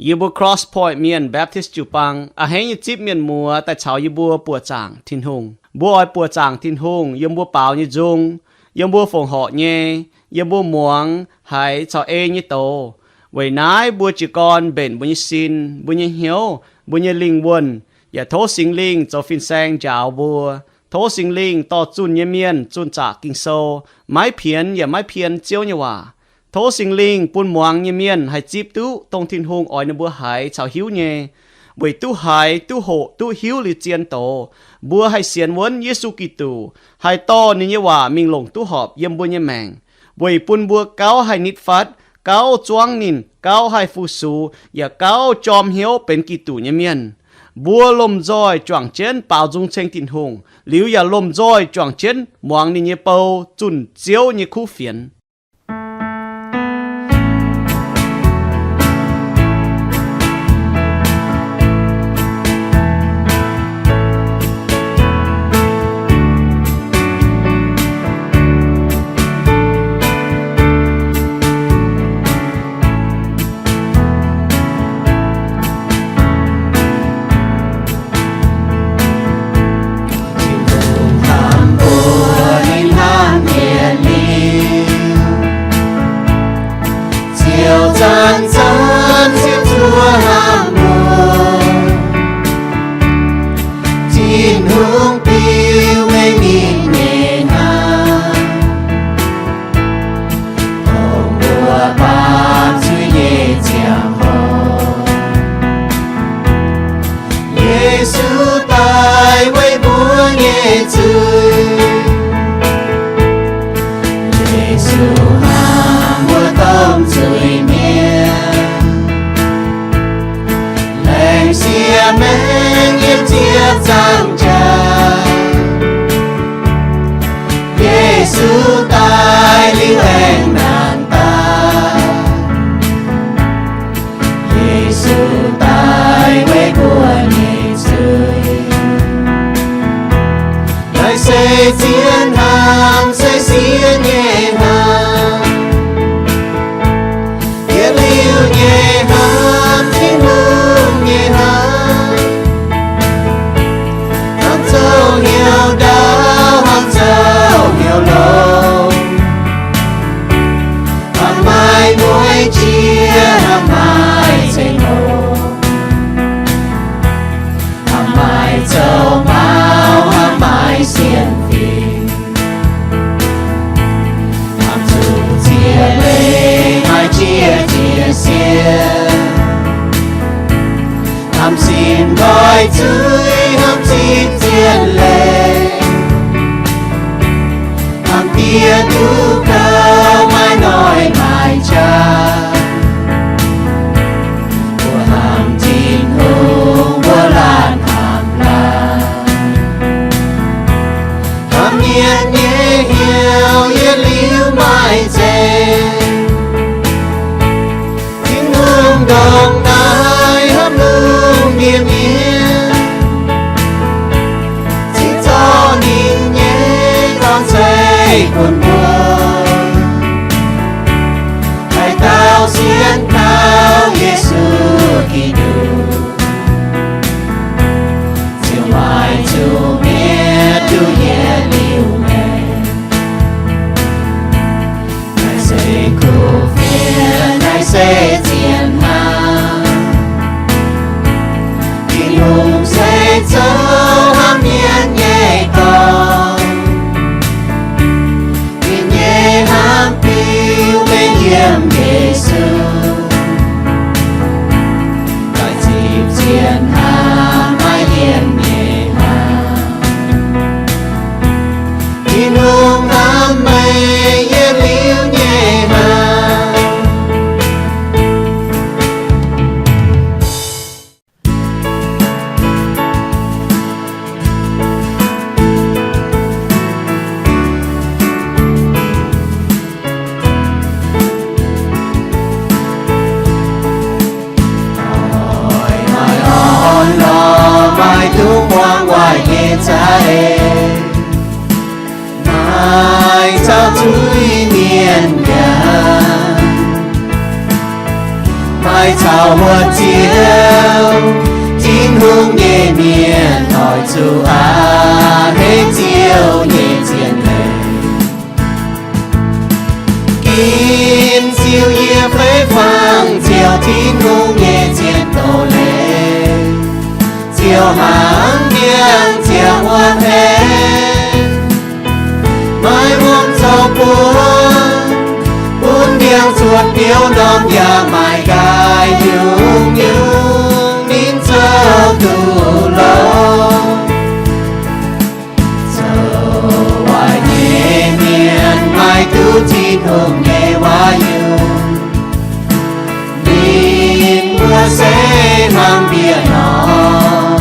Yie mbuo Cross Point Mienh Baptist jiu-baang a'hneiv nyei zipv mienh muoz daaih caux yie mbuo buoqc zaangc Tin-Hungh. Mbuo oix buoqc zaangc Tin-Hungh yiem mbuo baaux nyei nzung, yiem mbuo fongc horc nyei, yiem mbuo muangx haiz caux ei nyei doz. Weic naaiv mbuo jiez gorn mbenc mbuo nyei sin, mbuo nyei hnyouv, mbuo nyei lingh wuonh, yaac tov Singx Lingh zoux fin-saeng njaaux mbuo. Tov Singx Lingh dorh zunh nyei mienh zunh zaqc Ging-Sou, maiv pienx yaac maiv pien Ziouv nyei waac. Tov Singx Lingh bun muangx nyei mienh haih zipv duqv dongh Tin-Hungh oix ninh mbuo haiz caux hiuv nyei, weic duqv haiz, duqv hoqc, duqv hiuv liuz zien doz, mbuo haih sienx wuonv Yesu Giduc, haih dorh ninh nyei waac mingh longc duqv horpc yiem mbuo nyei maengc, weic bun mbuo gauh haih nitv fatv, gauh zuangv ninh, gauh haih fu-sux, yaac gauh jorm hnyouv benx Giduc nyei mienh. Mbuo lomh nzoih juangc jienv baaux nzung ceng Tin-Hungh, liuz yaac lomh nzoih juangc jienv muangx ninh nyei bou zunh Ziouv nyei kuv fienx. Tin-Hungh hnamv mbuo, ninh hnamv yietc liuz, ziouc zanc-zanc ziouc zuov hnamv mbuo. Tin-Hungh biux mengh ninh nyei hnamv, dongh mbuo baamh zuiz nyei ziangh hoc, Yesu daaih weic mbuo nyei zuiz. Yesu hnamv mbuo domh zuiz-mienh, laengz sieqv maengh yiem ziepc nzaangc jaax. Yesu daaih liuz aengx nangh daaih. Yesu daaih weic mbuo nyei zuiz. Naaiv se zien hnamv, se sieqv nyei hnamv. Yietc liuz nyei hnamv, Tin-Hungh nyei hnamv, hnamv zouv hnyouv ndaauv, hnamv zouv hnyouv longx, hnamv maaih mueiz jiex, hnamv maaih ceng-hlo, hnamv maaih zoux maux, hnamv maaih sienx fim, hnamv zuqc ziex leih maaih jiex jiex sieqv, hnamv sin nqoi zuiz, hnamv zipv zien leiz, hnamv diev duqv gauh maaih noic maaih qaqv. Mbuo hnamv Tin-Hungh, mbuo laanh hnamv laanh. Hnamv mienh nyei hnyouv yietc liuz maaih nzengc. Tin-Hungh ndongc naaiv hnamv lungh ndiev mienh, cingx zorqv ninh nyei dorn-zeiv bun mbuo, haaix dauh sienx kaux Yesu Giduc, ziouc maaih zuqc mietc duqv yietc liuz maengc. Naaiv se kuv fienx, naaiv se zien hnamv. Tin-Hungh se zoux hnamv mienh nyei dorn. Ninh nyei hnamv biux mengh yiem Yesu, daaih zipv zien hnamv, maaih yiem nyei hnamv. Tin-Hungh hnamv meih yietc liuz nyei hnamv. Oix maaih orn lorh, maaih duqv muangx waaic nyei za'eix, maaih caux zuiz-mienh nyanc, maaih Dauh wuov Ziouv, Tin-Hungh nyei mienh oix zuqc a'hneiv Ziouv nyei zien leiz. Ginv ziux yie fei fangx ziouc Tin-Hungh nyei zien doz leiz, ziouc hnangv ndiangx ziangh wuom heng. Maiv wuom zoux buonc, bun ndiangx cuotv biouv norm yaac maiv nqaai nyungc-nyungc ninh zoux duqv longx. Zoux waaic nyei mienh maiv duqv Tin-Hungh nyei waac yungz, ninh mbuo se hmuangx bieqc nor,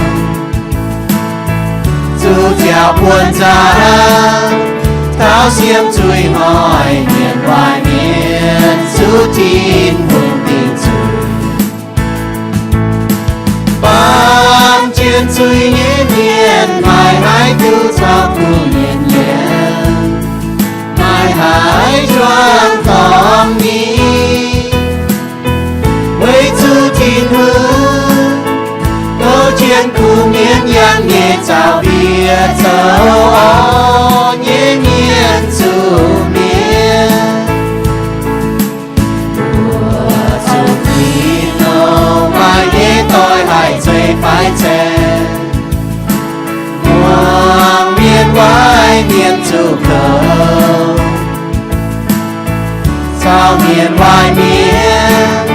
zuqc ziouc buonc nzaav, taux siemv zuiz hnoi, mienh waaic mienh zuqc Tin-Hungh dingc zuiz. Baamh jienv zuiz nyei mienh maiv haih duqv caux kuv mienh yiem, maiv haih juangc dorngx nyei. Weic zuqc Tin-Hungh, goux jienv kuv mienh yangh nyei zaux-ndiev zoux orn nyei mienh zuqc mietc. Mbuo zuqc fih nouh maaih nyei doix haih zeiz fai ceng, muangx mienh waaic mienh zuqc kouv, caux mienh waaic mienh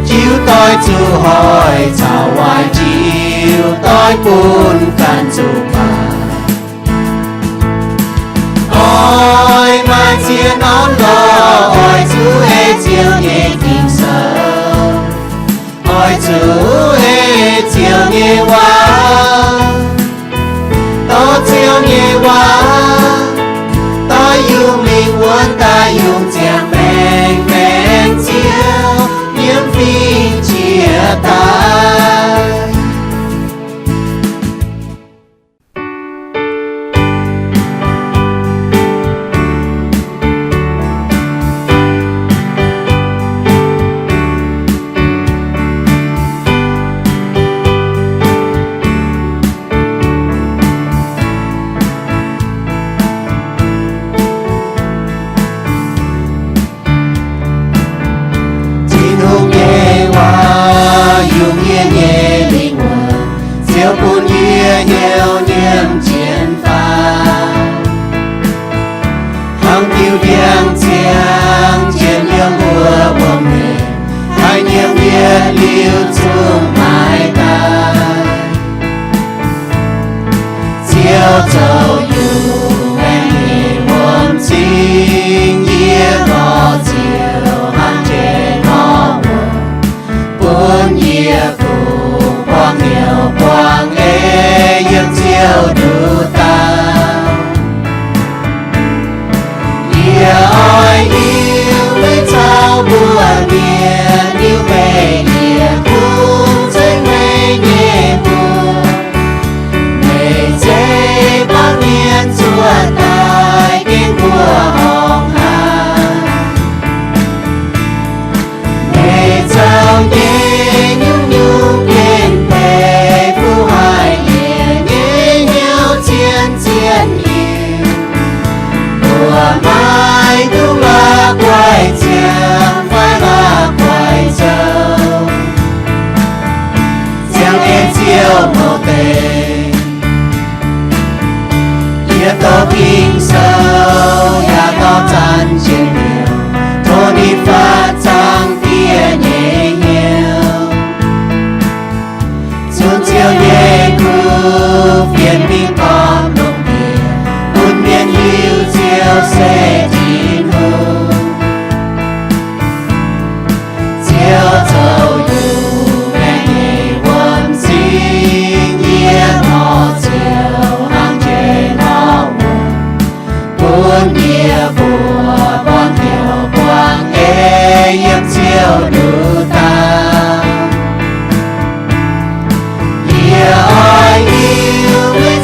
jiu doix zuqc hoic, caux waaic jiu doix bun ganh zuqc baac. Oix maaih ziex norm lorh, oix zuqc ei Ziouv nyei Ging-Sou, oix zuqc ei Ziouv nyei waac, dorh Ziouv nyei waac daaih yungz lingh wuonh, daaih yungz ziangh maengc, maengc Ziouv nyiemv fingx jiex daaih. Tin-Hungh nyei waac yungz yie nyei lingh wuonh, ziouc bun yie hnyouv nyiemv jienv faaux. Hnangv diuh ndiangx-ziangh jienv yiem wuov wuom-hmien, haih nyiemv yietc liuz zungv maiv daaih. Ziouv zoux yungh maengc nyei wuom cing yie nor, ziouc hnangv jiex nor wuom, bun yie fungx buangh hnyouv buangh eix yiem Ziouv nduqc dauh. Yie oix hiuv duqv caux mbuo mienh hiuv meih, yie kungx ceng meih nyei mbuox. Meih zeiz baamh mienh zuov daaih gengh mbuo horngh hnangv. Meih zoux nyei nyungc-nyungc gengh benx fuqv haic yie nyei hnyouv zien-zien hiuv. Mbuo maiv dungx la'guaih ziangh fai la'guaih zoux, ziangh ei Ziouv mouc deix. Yie doqc Ging-Sou yaac dorh zanc jienv hnyouv, tov ninh faatv zaangc Diex nyei hnyouv. Zunc Ziouv nyei kuv fienx mingh gormx lungh ndiev, bun mienh hiuv Ziouv se Tin-Hungh. Ziouv zoux yungh maengc nyei wuom cing yie nor, ziouc hnangv jiex nor wuom, bun yie mbuo buangh hnyouv buangh eix yiem Ziouv nduqc dauh. Yie oix hiuv meih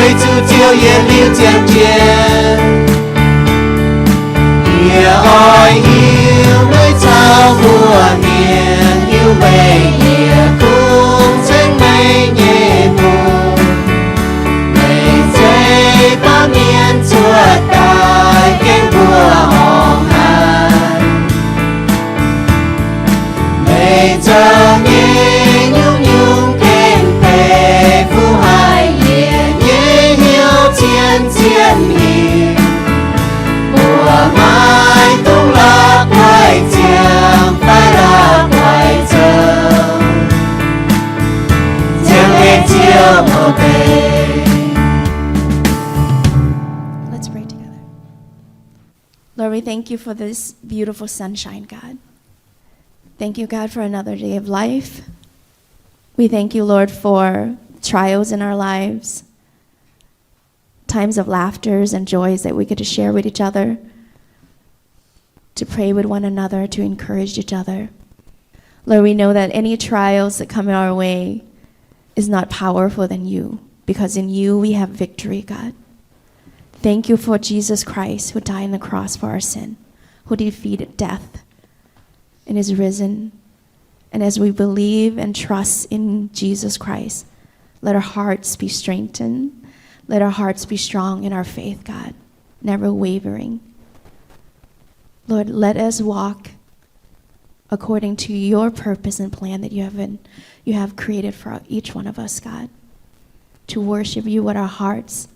Meih zuqc Ziouv yietc liuz zien jienv. Yie oix hiuv meih caux mbuo mienh hiuv meih, yie kungx ceng meih nyei mbuox. Meih zeiz baamh mienh cuotv daaih gengh mbuo horngh haic. Meih zoux nyei nyungc-nyungc gengh deix fuqv haic yie nyei hnyouv cien-cien hingh. Mbuo maiv dungx la'guaih ziangh fai la'guaih zoux, ziangh leih Ziouv mouz deix. Let's pray together. Lord, we thank you for this beautiful sunshine, God. Thank you, God, for another day of life. We thank you, Lord, for trials in our lives, times of laughters and joys that we get to share with each other, to pray with one another, to encourage each other. Lord, we know that any trials that come our way is not powerful than you, because in you we have victory, God. Thank you for Jesus Christ, who died on the cross for our sin, who defeated death and is risen. And as we believe and trust in Jesus Christ, let our hearts be strengthened. Let our hearts be strong in our faith, God, never wavering. Lord, let us walk according to your purpose and plan that you have been, you have created for each one of us, God. To worship you with our hearts,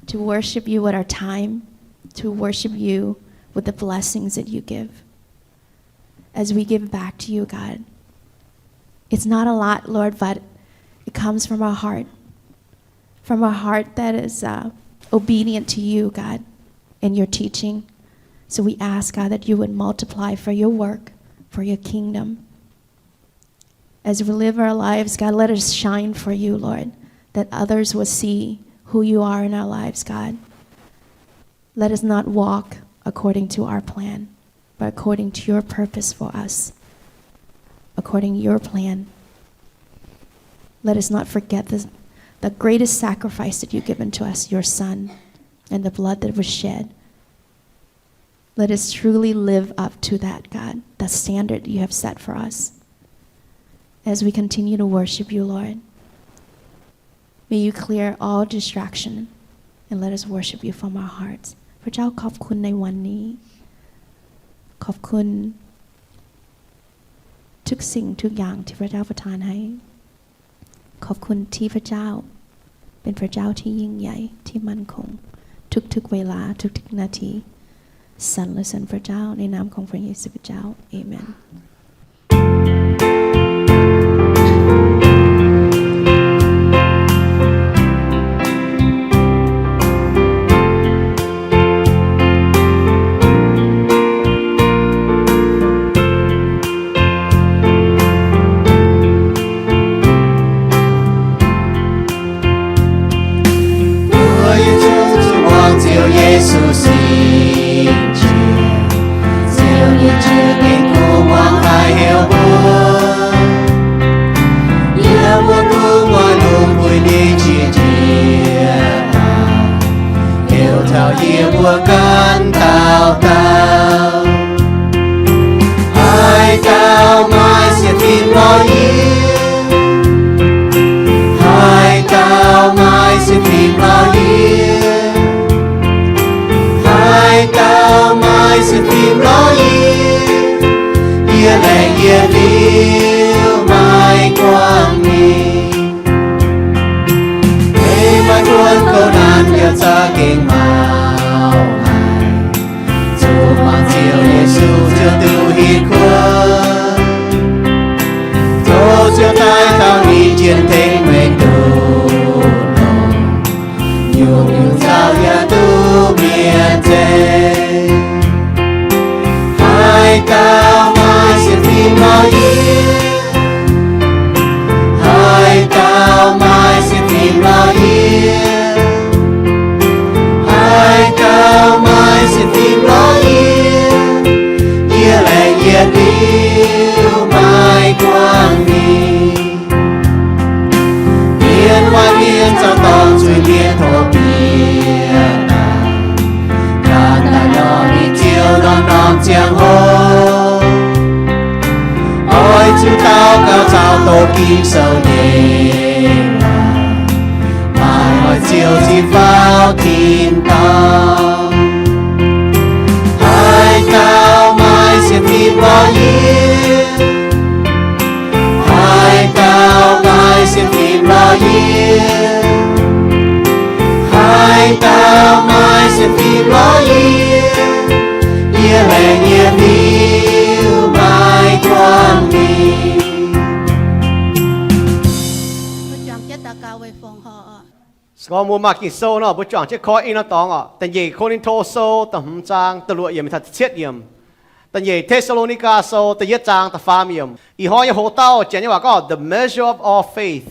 to worship you with our time, to worship you with the blessings that you give. As we give back to you, God, it's not a lot, Lord, but it comes from our heart, from a heart that is, uh, obedient to you, God, and your teaching. So we ask, God, that you would multiply for your work, for your kingdom. As we live our lives, God, let us shine for you, Lord, that others will see who you are in our lives, God. Let us not walk according to our plan, but according to your purpose for us, according to your plan. Let us not forget the, the greatest sacrifice that you've given to us, your Son, and the blood that was shed. Let us truly live up to that, God, the standard you have set for us as we continue to worship you, Lord. May you clear all distraction and let us worship you from our hearts. พระเจ้าขอบคุณในวันนี้ ขอบคุณทุกสิ่งทุกอย่างที่พระเจ้าประทานให้ ขอบคุณที่พระเจ้าเป็นพระเจ้าที่ยิ่งใหญ่ ที่มั่นคง ทุกๆเวลา ทุกๆนาที สรรเสริญพระเจ้า ในนามของพระเยซูคริสต์เจ้า อาเมน Mbuo yietc zungv zuqc muangx Ziouv Yesu singx qiex, Ziouv nyei ziex gengh kuv muangx haih heuc mbuo. Yiem mbuo guv muangx lungh mueiz nyei qiex jiez, heuc taux yie mbuo ganh dauh dauh. Haaix dauh maaih sienx fim lorz yie, haaix dauh maaih sienx fim lorz yie, haaix dauh maaih sienx fim lorz yie, yie laengz yietc liuz maiv guangc ninh. Meih maaih buonc gouv naanc yaac za'gengh mauh haic. Zuqc muangx Ziouv Yesu, Ziouv duqv hitv kuonx, zoux Ziouv daaih taux ninh jien tengx meih nduqc longc, nyungc-nyungc nzauh yaac duqv mienh nzengc. Haaix dauh maaih sienx fim lorz yie, haaix dauh maaih sienx fim lorz yie, haaix dauh maaih sienx fim lorz yie, yie laengz yietc liuz maiv guangc ninh. Mienh waaic mienh zaux dorngh zuiz-mienh tov bieqc Ging-Sou nyei waac, maaih oix ziouc ziqc faaux tin-dorngh. Haaix dauh maaih sienx fim lorz yie, haaix dauh maaih sienx fim lorz yie, haaix dauh maaih sienx fim lorz yie, yie laengz nyei liuz maaih buangh mingh. Se gorngv mbuo maaih Ging-Sou nor, mbuo juangc jienv koi ih norm dorngx oc. Da'nyeic Ko^lin^to Sou da'hmz zaang da'luoqc yiemc taux da'cietv yiemc. Da'nyeic Te^saa^lo^ni^gaa Sou da'yietv zaang da'faam yiemc. Ih hnoi nyei hoc-dauh janx nyei waac gorngv the measure of all faith,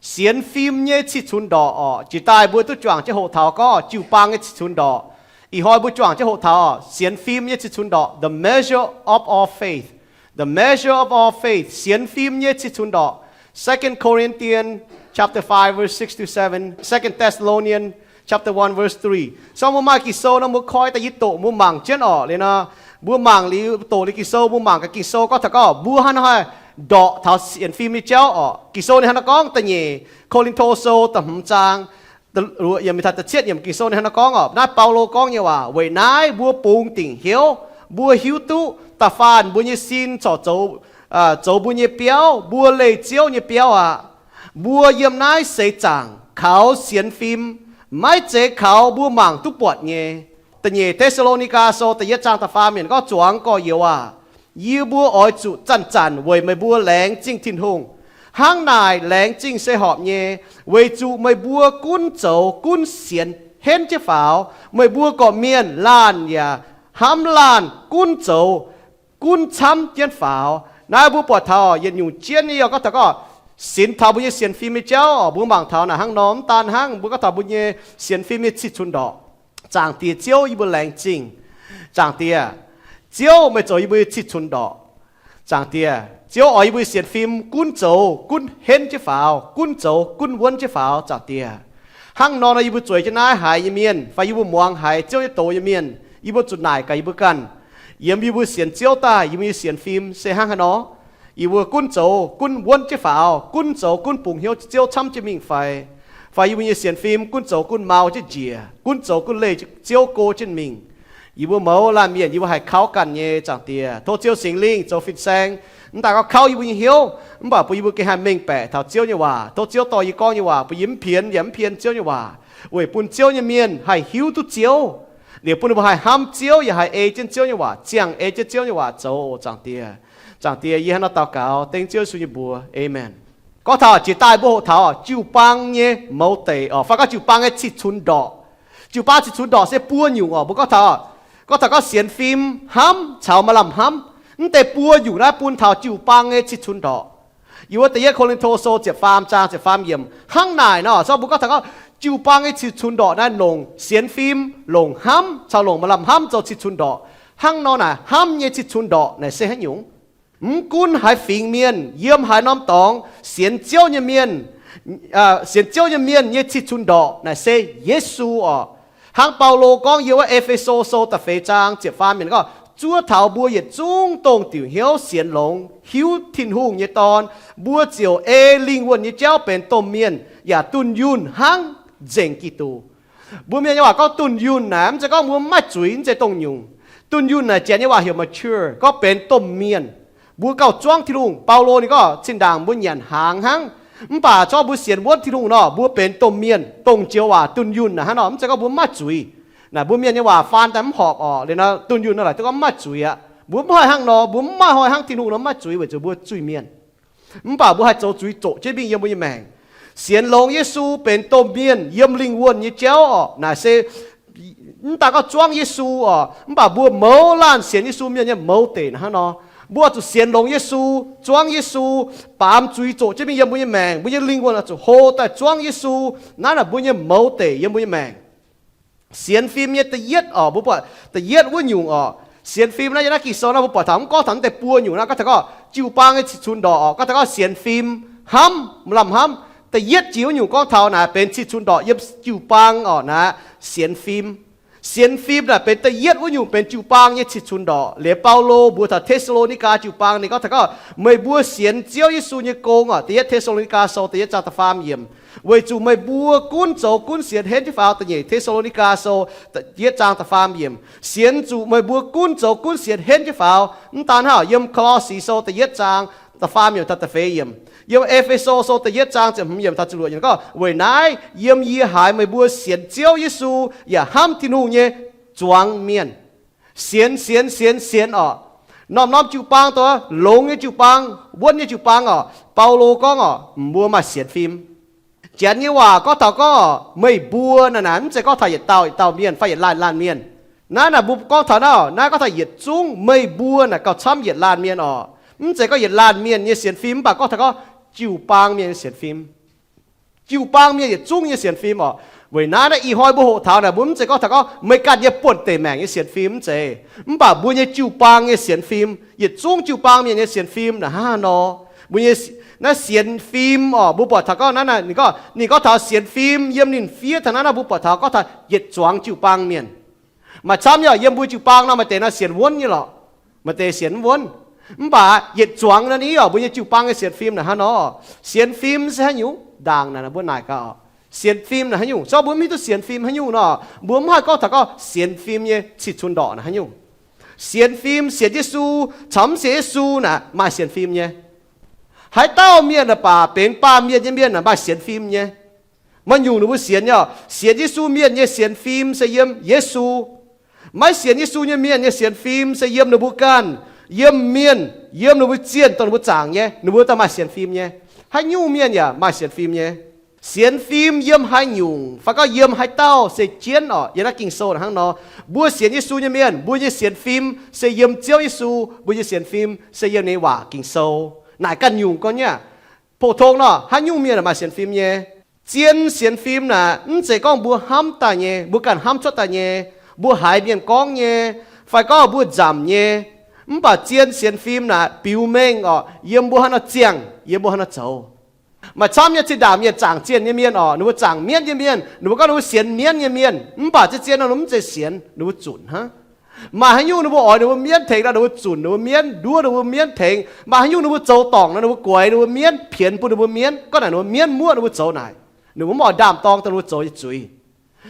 sienx fim nyei cih cunx ndorqc oc. Jiex daaih mbuo duqv juangc jienv hoqc taux gorngv jiu-baang nyei cih cunx ndorqc. Ih hnoi mbuo juangc jienv hoqc taux sienx fim nyei cih cunx ndorqc, the measure of all faith. The measure of all faith, sienx fim nyei cih cunx ndorqc. Second Corinthians chapter five, verse six to seven, Second Thessalonians chapter one, verse three. Se gorngv mbuo maaih Ging-Sou nor, mbuo koi da'yietv doqc mbuo mangc jienv oc. Liuz nor, mbuo mangc liuz doqc liuz Ging-Sou, mbuo mangc gaax Ging-Sou gorngv taux gorngv mbuo hnangv haaix nor haih ndorqc taux sienx fim nyei jauv oc. Ging-Sou ninh hnangv nor gorngv, da'nyeic Ko^lin^to Sou da'hmz zaang da'luoqc yiemc taux da'cietv yiemc. Ging-Sou ninh hnangv nor gorngv oc, naaiv Baulo gorngv nyei waac, weic naaiv mbuo bungx dingc hnyouv, mbuo hiuv duqv da'faanh mbuo nyei sin corc zoux, zoux mbuo nyei biauv, mbuo leih Ziouv nyei biauv aqv. Mbuo yiem naaiv seix zaangc kaux sienx fim, maiv zeiz kaux mbuo mangc duqv buatc nyei. Da'nyeic Te^saa^lo^ni^gaa Sou da'yietv zaang da'faam yiemc gorngv, zuangx gorx-youz aah, yie mbuo oix zuqc zanc-zanc weic meih mbuo laengz zingh Tin-Hungh. Hnangv naaic laengz zingh se horpc nyei, weic zuqc meih mbuo gunv zoux gunv sienx henv jienv faaux. Meih mbuo gorqv-mienh laanh yaac hnamv laanh gunv zoux gunv camv jienv faaux. Naaiv mbuo buatc taux yietc nyungc jienv nyei, yie gorngv taux gorngv sinx taux mbuo nyei sienx fim nyei jauv oc. Mbuo mangc taux naaic hnangv nor, mv daan hnangv mbuo gorngv taux mbuo nyei sienx fim nyei cih cunx ndorqc. Zaangc Diex Ziouv, yie mbuo laengz zingh. Zaangc Diex, Ziouv meih zoux yie mbuo nyei cih cunx ndorqc. Zaangc Diex, Ziouv oix yie mbuo sienx fim gunv zoux gunv henv jienv faaux, gunv zoux gunv wuonv jienv faaux. Zaangc Diex, hnangv nor nor yie mbuo zueiz jienv naaiv haiz nyei mienh fai yie mbuo muangx haiz Ziouv nyei doz nyei mienh, yie mbuo zuqc naaic gaax yie mbuo ganh, yiem yie mbuo sienx Ziouv daaih yie mbuo nyei sienx fim se hnangv haaix nor. Yie mbuo gunv zoux gunv wuonv jienv faaux, gunv zoux gunv bungx hnyouv Ziouv camv jienv mingh fai, fai yie mbuo nyei sienx fim gunv zoux gunv mau jienv njiec, gunv zoux gunv leih Ziouv go jienv mingh. Yie mbuo mouz laanh mienh yie mbuo haih kauv ganh nyei. Zaangc Diex, tov Ziouv Singx Lingh zoux fin-saeng, mv daaih gorngv kauv yie mbuo nyei hnyouv, mv baac bun yie mbuo gengh haih mengh baeqc taux Ziouv nyei waac. Tov Ziouv dorh yie gorngv nyei waac bun yie mv pienx yaac mv pien Ziouv nyei waac, weic bun Ziouv nyei mienh haih hiuv duqv Ziouv, liuz bun ninh mbuo haih hnamv Ziouv yaac haih ei jienv Ziouv nyei waac, ziangh ei jienv Ziouv nyei waac zoux oc. Zaangc Diex, Zaangc Diex, yie hnangv nor daux gaux dengv Ziouv Yesu nyei mbuox, aamen. Gorngv taux jiex daaih mbuo hoqc taux jiu-baang nyei mouz deic oc, fai gorngv jiu-baang nyei cih cunx ndorqc. Jiu-baang cih cunx ndorqc se buo nyungc oc. Mbuo gorngv taux, gorngv taux gorngv sienx fim hnamv caux maaih lamh hnamv, mv deix buo nyungc naaiv bun taux jiu-baang nyei cih cunx ndorqc. Yie wuov da'yietv Ko^lin^to Sou ziepc faam zaang ziepc faam yiemc hnangv naaic nor, se gorngv mbuo gorngv taux gorngv jiu-baang nyei cih cunx ndorqc naaiv longc sienx fim, longc hnamv caux longc maaih lamh hnamv zoux cih cunx ndorqc. Hnangv nor naaic hnamv nyei cih cunx ndorqc naaic se haaix nyungc? Mv gunv haaix fingx mienh, yiem haaix norm dorngx, sienx Ziouv nyei mienh, sienx Ziouv nyei mienh nyei cih cunx ndorqc naaic se Yesu oc. Hnangv Baulo gorngv yiem wuov E^fe^so Sou da'feix zaang ziepc faam yiemc gorngv, zuov taux mbuo yietc zungv dongh diuc hnyouv sienx longx hiuv Tin-Hungh nyei Dorn, mbuo ziouc ei lingh wuonh nyei jauv benx domh mienh yaac dunh yunh hnangv nzengc Giduc. Mbuo Mienh nyei waac gorngv dunh yunh naaic mv zeiz gorngv mbuo mv maaih zuiz, mv zeiz dongh nyungc. Dunh yunh naaic Janx nyei waac heuc mature, gorngv benx domh mienh. Mbuo gauh zuangv Tin-Hungh. Baulo ninh gorngv zinh ndaangc mbuo nyanc hnaangx hnangv, mv baac se gorngv mbuo sienx wuonv Tin-Hungh nor, mbuo benx domh mienh. Dongh joux waac dunh yunh naaic hnangv nor, mv zeiz gorngv mbuo mv maaih zuiz. Naaic mbuo Mienh nyei waac faan daaih mv horpc oc. Liuz nor dunh yunh nor laaic duqv gorngv mv maaih zuiz aqv. Mbuo mv haih hnangv nor, mbuo mv maaih hnoi hnangv Tin-Hungh nor mv maaih zuiz weic zuqc mbuo zuiz mienh. Mv baac mbuo haih zoux zuiz zoqc jienv mingh yiem mbuo nyei maengc. Sienx longx Yesu benx domh mienh yiem lingh wuonh nyei jauv oc. Naaic se mv daaih gorngv zuangv Yesu oc, mv baac mbuo mouz laanh sienx Yesu mienh nyei mouz deic naaic hnangv nor. Mbuo zuqc sienx longx Yesu, zuangv Yesu, baamz zuiz zoqc jienv mingh yiem mbuo nyei maengc. Mbuo nyei lingh wuonh oix zuqc hlo daaih zuangv Yesu. Naaiv naaic mbuo nyei mouz deic yiem mbuo nyei maengc. Sienx fim nyei da'yietv oc, mbuo buatc da'yietv wuov nyungc oc. Sienx fim naaiv yiem naaiv Ging-Sou naaiv mbuo buatc taux mv gorngv taux mv deix buo nyungc naaiv, gorngv taux gorngv jiu-baang nyei cih cunx ndorqc oc, gorngv taux gorngv sienx fim hnamv maaih lamh hnamv. Da'yietv jiex wuov nyungc gorngv taux naaic benx cih cunx ndorqc yiem jiu-baang oc, naaic sienx fim. Sienx fim naaic benx da'yietv wuov nyungc benx jiu-baang nyei cih cunx ndorqc. Liuz Baulo mbuox taux Te^saa^lo^ni^gaa jiu-baang ninh gorngv taux gorngv, meih mbuo sienx Ziouv Yesu nyei gong oc. Da'yietv Te^saa^lo^ni^gaa Sou da'yietv zaang da'faam yiemc, weic zuqc meih mbuo gunv zoux gunv sienx henv jienv faaux. Da'nyeic Te^saa^lo^ni^gaa Sou da'yietv zaang da'faam yiemc, sienx zuqc meih mbuo gunv zoux gunv sienx henv jienv faaux. Mv daan hnangv, yiem Ko^lo^si Sou da'yietv zaang da'faam yiemc taux da'feix yiemc, yiem E^fe^so Sou da'yietv zaang ziepc hmz yiemc taux ziepc luoqc yiemc gorngv, weic naaiv yiem yie haiz meih mbuo sienx Ziouv Yesu yaac hnamv Tin-Hungh nyei zuangx mienh sienx, sienx, sienx, sienx oc. Norm-norm jiu-baang, dongh longx nyei jiu-baang, wuonv nyei jiu-baang oc, Baulo gorngv oc, mbuo maaih sienx fim. Janx nyei waac gorngv taux gorngv meih mbuo naaic, naaic mv zeiz gorngv taux yietc dauh yietc dauh mienh fai yietc laanh laanh mienh. Naaiv naaic mbuo gorngv taux naaiv, naaiv gorngv taux yietc zungv meih mbuo naaic gauh camv yietc laanh mienh oc. Mv zeiz gorngv yietc laanh mienh nyei sienx fim, mv baac gorngv taux gorngv jiu-baang mienh nyei sienx fim. Jiu-baang mienh yietc zungv nyei sienx fim oc. Weic naaiv naaiv ih hnoi mbuo hoqc taux naaic, mbuo mv zeiz gorngv taux gorngv meih ganh nyei buonv-deic maengc nyei sienx fim mv zeiz, mv baac mbuo nyei jiu-baang nyei sienx fim, yietc zungv jiu-baang mienh nyei sienx fim naaic hnangv haaix nor. Mbuo nyei naaiv sienx fim oc, mbuo buatc taux gorngv naaiv naaic ninh gorngv, ninh gorngv taux sienx fim yiem ninh fiev taux naaiv nor, mbuo buatc taux gorngv taux yietc zuangx jiu-baang mienh. Maaih camv nyei oc, yiem mbuo jiu-baang nor maaih deix naaiv sienx wuonv nyei lorqc, maaih deix sienx mv wuonv. Mv baac yietc zuangx naaiv ni oc, mbuo nyei jiu-baang nyei sienx fim naaic hnangv nor. Sienx fim se haaix nyungc? Ndaangc naaic mbuo naaic gaax oc, sienx fim naaic haaix nyungc? Se gorngv mbuo mv hiuv duqv sienx fim haaix nyungc nor, mbuo mv haih gorngv taux gorngv sienx fim nyei cih cunx ndorqc naaic haaix nyungc. Sienx fim, sienx Yesu caux mv sienx Yesu naaic maaih sienx fim nyei. Haaix dauh mienh naaic baac benx baamh mienh nyei mienh naaic maaih sienx fim nyei. Maaih nyungc ninh mbuo sienx nyei oc, sienx Yesu mienh nyei sienx fim se yiem Yesu. Maiv sienx Yesu nyei mienh nyei sienx fim se yiem ninh mbuo ganh, yiem mienh, yiem ninh mbuo zienh dongh ninh mbuo zaangc nyei, ninh mbuo daaih maaih sienx fim nyei. Haaix nyungc mienh yaac maaih sienx fim nyei. Sienx fim yiem haaix nyungc fai gorngv yiem haaix dauh se jienv oc. Yiem naaiv Ging-Sou naaic hnangv nor, mbuo sienx Yesu nyei mienh, mbuo nyei sienx fim se yiem Ziouv Yesu, mbuo nyei sienx fim se yiem ninh waac Ging-Sou. Naaic ganh nyungc gorngv nyei aqv. Pou-tong nor, haaix nyungc mienh maaih sienx fim nyei. Zien sienx fim naaic mv zeiz gorngv mbuo hnamv daaih nyei, mbuo ganh hnamv cuotv daaih nyei, mbuo haiz mienh gorngv nyei, fai gorngv mbuo nzamc nyei. Mv baac zien sienx fim naaic biux mengh oc, yiem mbuo haaix nor ziangh, yiem mbuo haaix nor zoux. Maaih camv nyei zinh ndaangc mienh zaangc zienh nyei mienh oc, ninh mbuo zaangc mienv nyei mienh, ninh mbuo gorngv ninh mbuo sienx mienv nyei mienh, mv baac zien zien nor ninh mv zeiz sienx, ninh mbuo zunc hnangv. Maaih haaix nyungc ninh mbuo oix ninh mbuo mienv tengx nor, ninh mbuo zunc ninh mbuo mienv, nduov ninh mbuo mienv tengx. Maaih haaix nyungc ninh mbuo zoux dorngc nor, ninh mbuo guaix ninh mbuo mienv, pienx bun ninh mbuo mienv, gorngv naaic ninh mbuo mienv muoqv ninh mbuo zoux naaic. Ninh mbuo mv oix ndaam-dorng dongh ninh mbuo zoux nyei zuiz.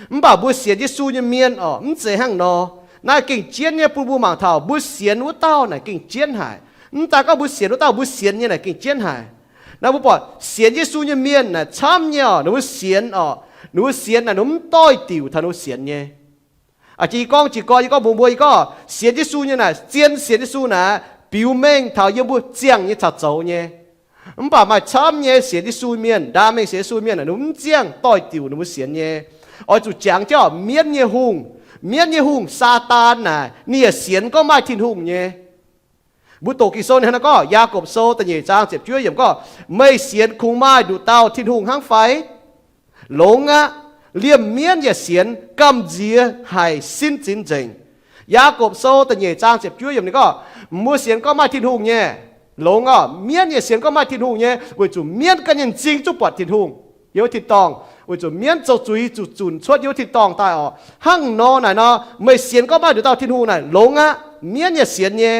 Mv baac mbuo sienx Yesu nyei mienh oc, mv zeiz hnangv nor. Naaiv gengh jienv nyei bun mbuo mangc taux mbuo sienx wuov dauh naaic gengh jienv haic. Mv daaih gorngv mbuo sienx wuov dauh, mbuo sienx nyei naaic gengh jienv haic. Naaiv mbuo buatc sienx Yesu nyei mienh naaic camv nyei oc, ninh mbuo sienx oc, ninh mbuo sienx naaic ninh mbuo mv doix-diuc taux ninh mbuo sienx nyei. Aa, jiex yie gorngv, jiex gorngv yie gorngv mbuox mbuo, yie gorngv sienx Yesu nyei naaic, zien sienx Yesu naaic, biux mengh taux yiem mbuo ziangh nyei caux zoux nyei. Mv baac maaih camv nyei sienx Yesu mienh, ndaam mengh sienx Yesu mienh naaic, ninh mv ziangh doix-diuc ninh mbuo sienx nyei. Oix zuqc jangx jienv mienv nyei hungh. Mienv nyei hungh, Saadaan naaic, ninh yaac sienx gorngv maaih Tin-Hungh nyei. Mbuo doqc Ging-Sou ninh hnangv naaiv gorngv, Yaagorpc Sou da'nyeic zaang ziepc juov yiemc gorngv, meih sienx kungx maaih nduqc dauh Tin-Hungh hnangv fai? Longx aqv. Liemh mienv yaac sienx, gamh nziex haic sin zinx nzengc. Yaagorpc Sou da'nyeic zaang ziepc juov yiemc ninh gorngv, mbuo sienx gorngv maaih Tin-Hungh nyei. Longx oc, mienv yaac sienx gorngv maaih Tin-Hungh nyei, weic zuqc mienv ganh nyei m'zing zungv buatc Tin-Hungh yiem wuov tin-dorngh, weic zuqc mienv zoux zuiz zuqc zunc cuotv yiem wuov tin-dorngh daaih oc. Hnangv nor naaic nor, meih sienx gorngv maaih nduqc dauh Tin-Hungh naaic longx aqv, mienv yaac sienx nyei.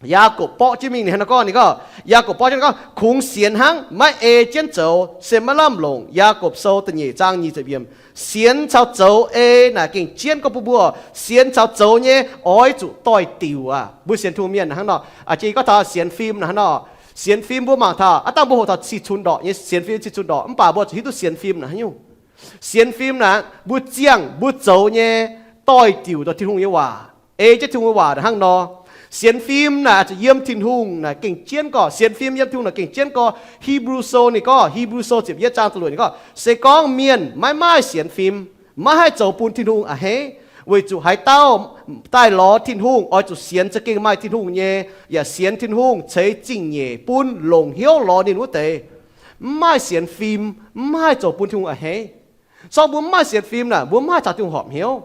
Yaagorpc borqv jienv mingh ninh hnangv naaiv gorngv, ninh gorngv, Yaagorpc borqv jienv gorngv, kungx sienx hnangv, maiv ei jienv zoux se maiv lamh longc. Yaagorpc Sou da'nyeic zaang nyic ziepc yiemc. Sienx caux zoux ei naaic gengh jienv gorngv bun mbuo, sienx caux zoux nyei oix zuqc doix-diuc aqv. Mbuo sienx Tin-Hungh mienh hnangv nor, aa, jiex gorngv taux sienx fim naaic hnangv nor. Sienx fim mbuo mangc taux, aav dangh mbuo hoqc taux cih cunx ndorqc nyei, sienx fim cih cunx ndorqc, mv baac mbuo zuqc hiuv duqv sienx fim naaic haaix nyungc. Sienx fim naaic mbuo ziangh mbuo zoux nyei doix-diuc dongh Tin-Hungh nyei waac, ei jienv Tin-Hungh nyei waac hnangv nor. Sienx fim naaic zuqc yiem Tin-Hungh naaic gengh jienv gorngv, sienx fim yiem Tin-Hungh naaic gengh jienv gorngv. Hipv^lu Sou ninh gorngv, Hipv^lu Sou ziepc yietv zaang da'luoqc ninh gorngv, se gorngv mienh maiv maaih sienx fim, maiv haih zoux bun Tin-Hungh a'hneiv, weic zuqc haaix dauh daaih lorz Tin-Hungh oix zuqc sienx za'gengh maaih Tin-Hungh nyei, yaac sienx Tin-Hungh ceix zingh nyeic bun longc hnyouv lorz ninh wuov deix. Mv maaih sienx fim, mv haih zoux bun Tin-Hungh a'hneiv. Se gorngv mbuo mv maaih sienx fim naaic, mbuo mv haih caux Tin-Hungh horpc hnyouv.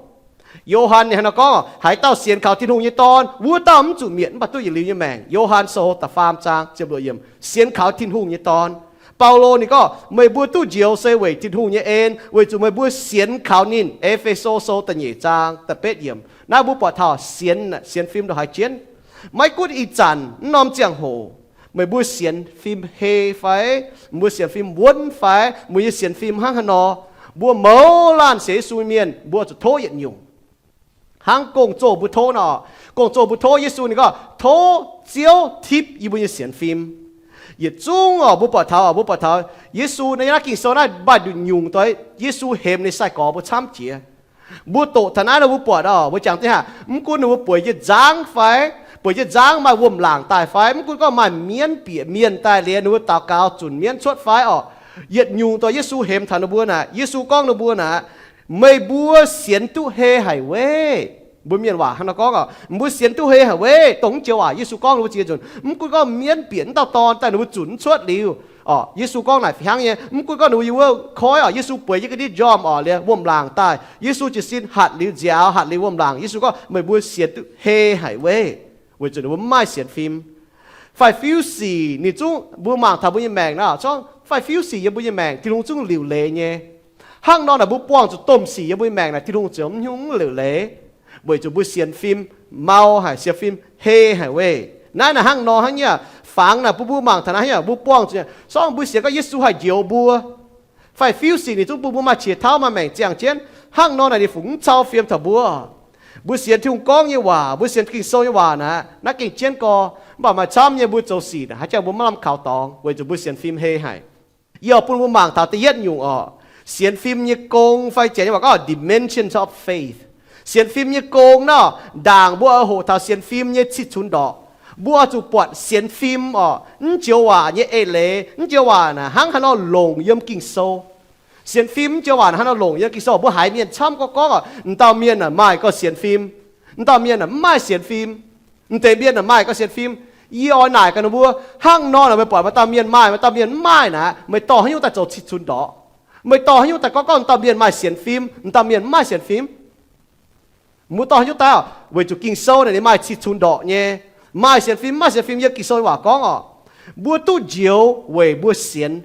Yo^han ninh hnangv nor gorngv, haaix dauh sienx kaux Tin-Hungh nyei Dorn, wuov dauh mv zuqc mietc mv baac duqv yietc liuz nyei maengc. Yo^han Sou da'faam zaang ziepc luoqc yiemc, sienx kaux Tin-Hungh nyei Dorn. Baulo ninh gorngv, meih mbuo duqv njoux se weic Tin-Hungh nyei en, weic zuqc meih mbuo sienx kaux ninh. E^fe^so Sou da'nyeic zaang da'betv yiemc. Naaiv mbuo buatc taux sienx, sienx fim ndongc haaix jienv. Maiv gunv ih zanc mv norm ziangh hoc, meih mbuo sienx fim hei fai, mbuo sienx fim wuonv fai, mbuo nyei sienx fim hnangv haaix nor, mbuo mouz laanh sienx Yesu mienh mbuo zuqc tov yietc nyungc. Hnangv gong-zoh mbuo tov nor, gong-zoh mbuo tov Yesu ninh gorngv, tov Ziouv tipv yie mbuo nyei sienx fim. Yietc zungv oc, mbuo buatc taux, mbuo buatc taux Yesu naaiv, yiem naaiv Ging-Sou naaiv maaih nduqc nyungc doix Yesu hemx ninh sai-gorx mbuo camv jiex. Mbuo doqc taux naaiv nor mbuo buatc oc, mbuo jangx jienv haic, mv gunv ninh mbuo bueix jienv nzangv fai, bueix jienv nzangv maaih wuom-laangc daaih fai, mv gunv gorngv maaih mienv bieqc mienh daaih liuz ninh mbuo daux gaux zunc mienv cuotv fai oc, yietc nyungc doix Yesu hemx taux ninh mbuo naaic, Yesu gorngv ninh mbuo naaic, meih mbuo sienx duqv hei haic weic. Mbuo mienh waac hnangv nor gorngv oc, mbuo sienx duqv hei haic weic, dongh mv joux waac Yesu gorngv ninh mbuo ziex nzunc. Mv gunv gorngv mienv bieqc mv dauh dorn daaih ninh mbuo zunc mv cuotv liuz oc, Yesu gorngv naaic fih hnangv nyei, mv gunv gorngv ninh mbuo yiem wuov koiv oc, Yesu bueix jienv ga'ndiev njormh oc, liuz wuom-laangc daaih, Yesu jiez sin hatc liuz nziaaux, hatc liuz wuom-laangc, Yesu gorngv, meih mbuo sienx duqv hei haic weic, weic zuqc ninh mbuo mv maaih sienx fim. Faix-fiuv sic ninh zungv, mbuo mangc taux mbuo nyei maengc naaic, gorngv faix-fiuv sic yiem mbuo nyei maengc Tin-Hungh zungv liuc leiz nyei. Hnangv nor naaic mbuo buangh zuqc domh sic yiem mbuo nyei maengc naaic Tin-Hungh ziouc mv nyungc liuc leiz, weic zuqc mbuo sienx fim mau haic, sienx fim hei haic weic. Naaiv naaic hnangv nor hnangv nyei, fangx naaic bun mbuo mangc taux naaiv nyei, mbuo buangh zuqc, sorng mbuo sienx gorngv Yesu haih njoux mbuo. Faix-fiuv sic ninh zungv bun mbuo maaih qiex tauv, maaih maengc ziangh jienv. Hnangv nor naaic ninh fungc mv cau fiem taux mbuo. Mbuo sienx Tin-Hungh gorngv nyei waac, mbuo sienx Ging-Sou nyei waac naaic, naaiv gengh jienv gorx. Mv baac maaih camv nyei mbuo zoux sic naaic, haaix jangx mbuo maiv lamh kaux dorngx, weic zuqc mbuo sienx fim hei haic. Yie oix bun mbuo mangc taux da'yietv nyungc oc, sienx fim nyei gong fai Janx nyei waac gorngv dimensions of faith. Sienx fim nyei gong naaic, ndaangc mbuo oix hoqc taux sienx fim nyei cih cunx ndorqc, mbuo oix zuqc buatc sienx fim oc, mv joux waac nyei eix leiz. Mv joux waac naaic hnangv haaix nor longc yiem Ging-Sou. Sienx fim mv joux waac naaic hnangv haaix nor longc yiem Ging-Sou. Mbuo haiz mienh camv gorngv gorngv oc, m'dauh mienh naaic maaih gorngv sienx fim, m'dauh mienh naaic mv maaih sienx fim. M'deix mienh naaic maaih gorngv sienx fim. Yie oix naaic gaax ninh mbuo, hnangv nor naaic meih buatc maaih dauh mienh maaih, maaih dauh mienh mv maaih naaic, meih dorh haaix nyungc daaih zoux cih cunx ndorqc? Meih dorh haaix nyungc daaih gorngv gorngv m'dauh mienh maaih sienx fim, m'dauh mienh mv maaih sienx fim? Mbuo dorh haaix nyungc daaih? Weic zuqc Ging-Sou naaic ninh maaih cih cunx ndorqc nyei. Maaih sienx fim, mv maaih sienx fim, yiem Ging-Sou nyei waac gorngv oc, mbuo duqv njoux weic mbuo sienx.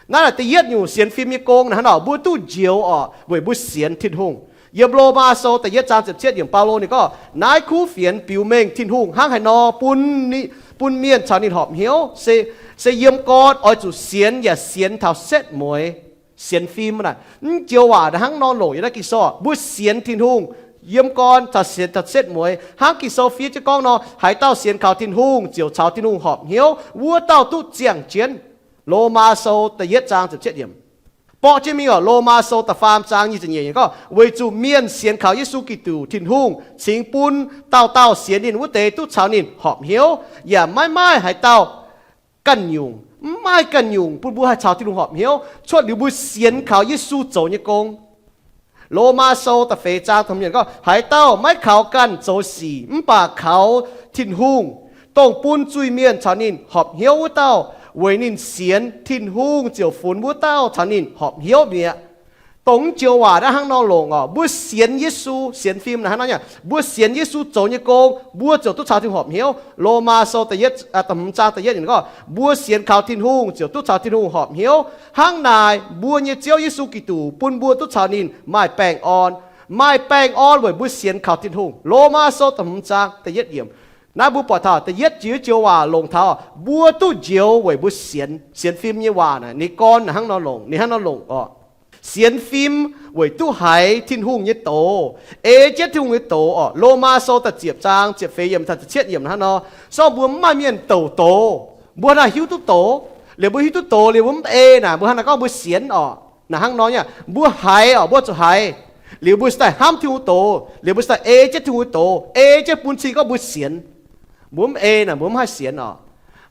Naaiv naaic da'yietv nyungc sienx fim nyei gong naaic hnangv nor, mbuo duqv njoux oc weic mbuo sienx Tin-Hungh. Yiem Lomaa Sou da'yietv zaang ziepc cietv yiemc, Baulo ninh gorngv, naaiv kuv fienx biux mengh Tin-Hungh hnangv haaix nor bun, bun mienh caux ninh horpc hnyouv, se, se yiem gorn oix zuqc sienx yaac sienx taux setv mueiz. Sienx fim naaic, mv joux waac naaic hnangv nor longc yiem naaiv Ging-Sou, mbuo sienx Tin-Hungh yiem gorn caux sienx taux setv mueiz. Hnangv Ging-Sou fiev jienv gorngv nor, haaix dauh sienx kaux Tin-Hungh ziouc caux Tin-Hungh horpc hnyouv, wuov dauh duqv ziangh jienv. Lomaa Sou da'yietv zaang ziepc cietv yiemc. Borqv jienv mingh oc, Lomaa Sou da'faam zaang nyic ziepc nyeic yiemc gorngv, weic zuqc mienh sienx kaux Yesu Giduc, Tin-Hungh cingx bun dauh dauh sienx ninh wuov deix duqv caux ninh horpc hnyouv, yaac maiv maaih haaix dauh ganh nyungc, mv maaih ganh nyungc bun mbuo haih caux Tin-Hungh horpc hnyouv, cuotv liuz mbuo sienx kaux Yesu zoux nyei gong. Lomaa Sou da'feix zaang da'hmz yiemc gorngv, haaix dauh maiv kaux ganh zoux sic mv baac kaux Tin-Hungh, dongh bun zuiz-mienh caux ninh horpc hnyouv wuov dauh, weic ninh sienx Tin-Hungh ziouc funx wuov dauh caux ninh horpc hnyouv mi'aqv. Dongh mv joux waac naaiv hnangv nor longc oc, mbuo sienx Yesu, sienx fim naaic hnangv nor nyei, mbuo sienx Yesu zoux nyei gong, mbuo ziouc duqv caux Tin-Hungh horpc hnyouv. Lomaa Sou da'yietv, da'hmz zaang da'yietv yiemc gorngv, mbuo sienx kaux Tin-Hungh ziouc duqv caux Tin-Hungh horpc hnyouv. Hnangv naaic mbuo nyei Ziouv Yesu Giduc bun mbuo duqv caux ninh maaih baengh orn. Maaih baengh orn weic mbuo sienx kaux Tin-Hungh. Lomaa Sou da'hmz zaang da'yietv yiemc. Naaiv mbuo buatc taux da'yietv jiex joux waac longc taux mbuo duqv njoux weic mbuo sienx. Sienx fim nyei waac naaic ninh gorn naaic hnangv nor longc, ninh hnangv nor longc oc. Sienx fim weic duqv haiz Tin-Hungh nyei doz, ei jienv Tin-Hungh nyei doz oc. Lomaa Sou da'ziepc zaang ziepc feix yiemc taux ziepc cietv yiemc hnangv nor. Sorng mbuo mv maaih mienh douc doz, mbuo hnangv naaic hiuv duqv doz. Liuz mbuo hiuv duqv doz liuz mbuo mv ei naaic, mbuo hnangv naaic gorngv mbuo sienx oc. Naaic hnangv nor nyei, mbuo haiz oc, mbuo zuqc haiz. Liuz mbuo cingx daaih hnamv Tin-Hungh doz, liuz mbuo cingx daaih ei jienv Tin-Hungh nyei doz, ei jienv bun cing gorngv mbuo sienx. Mbuo mv ei naaic, mbuo mv haih sienx oc.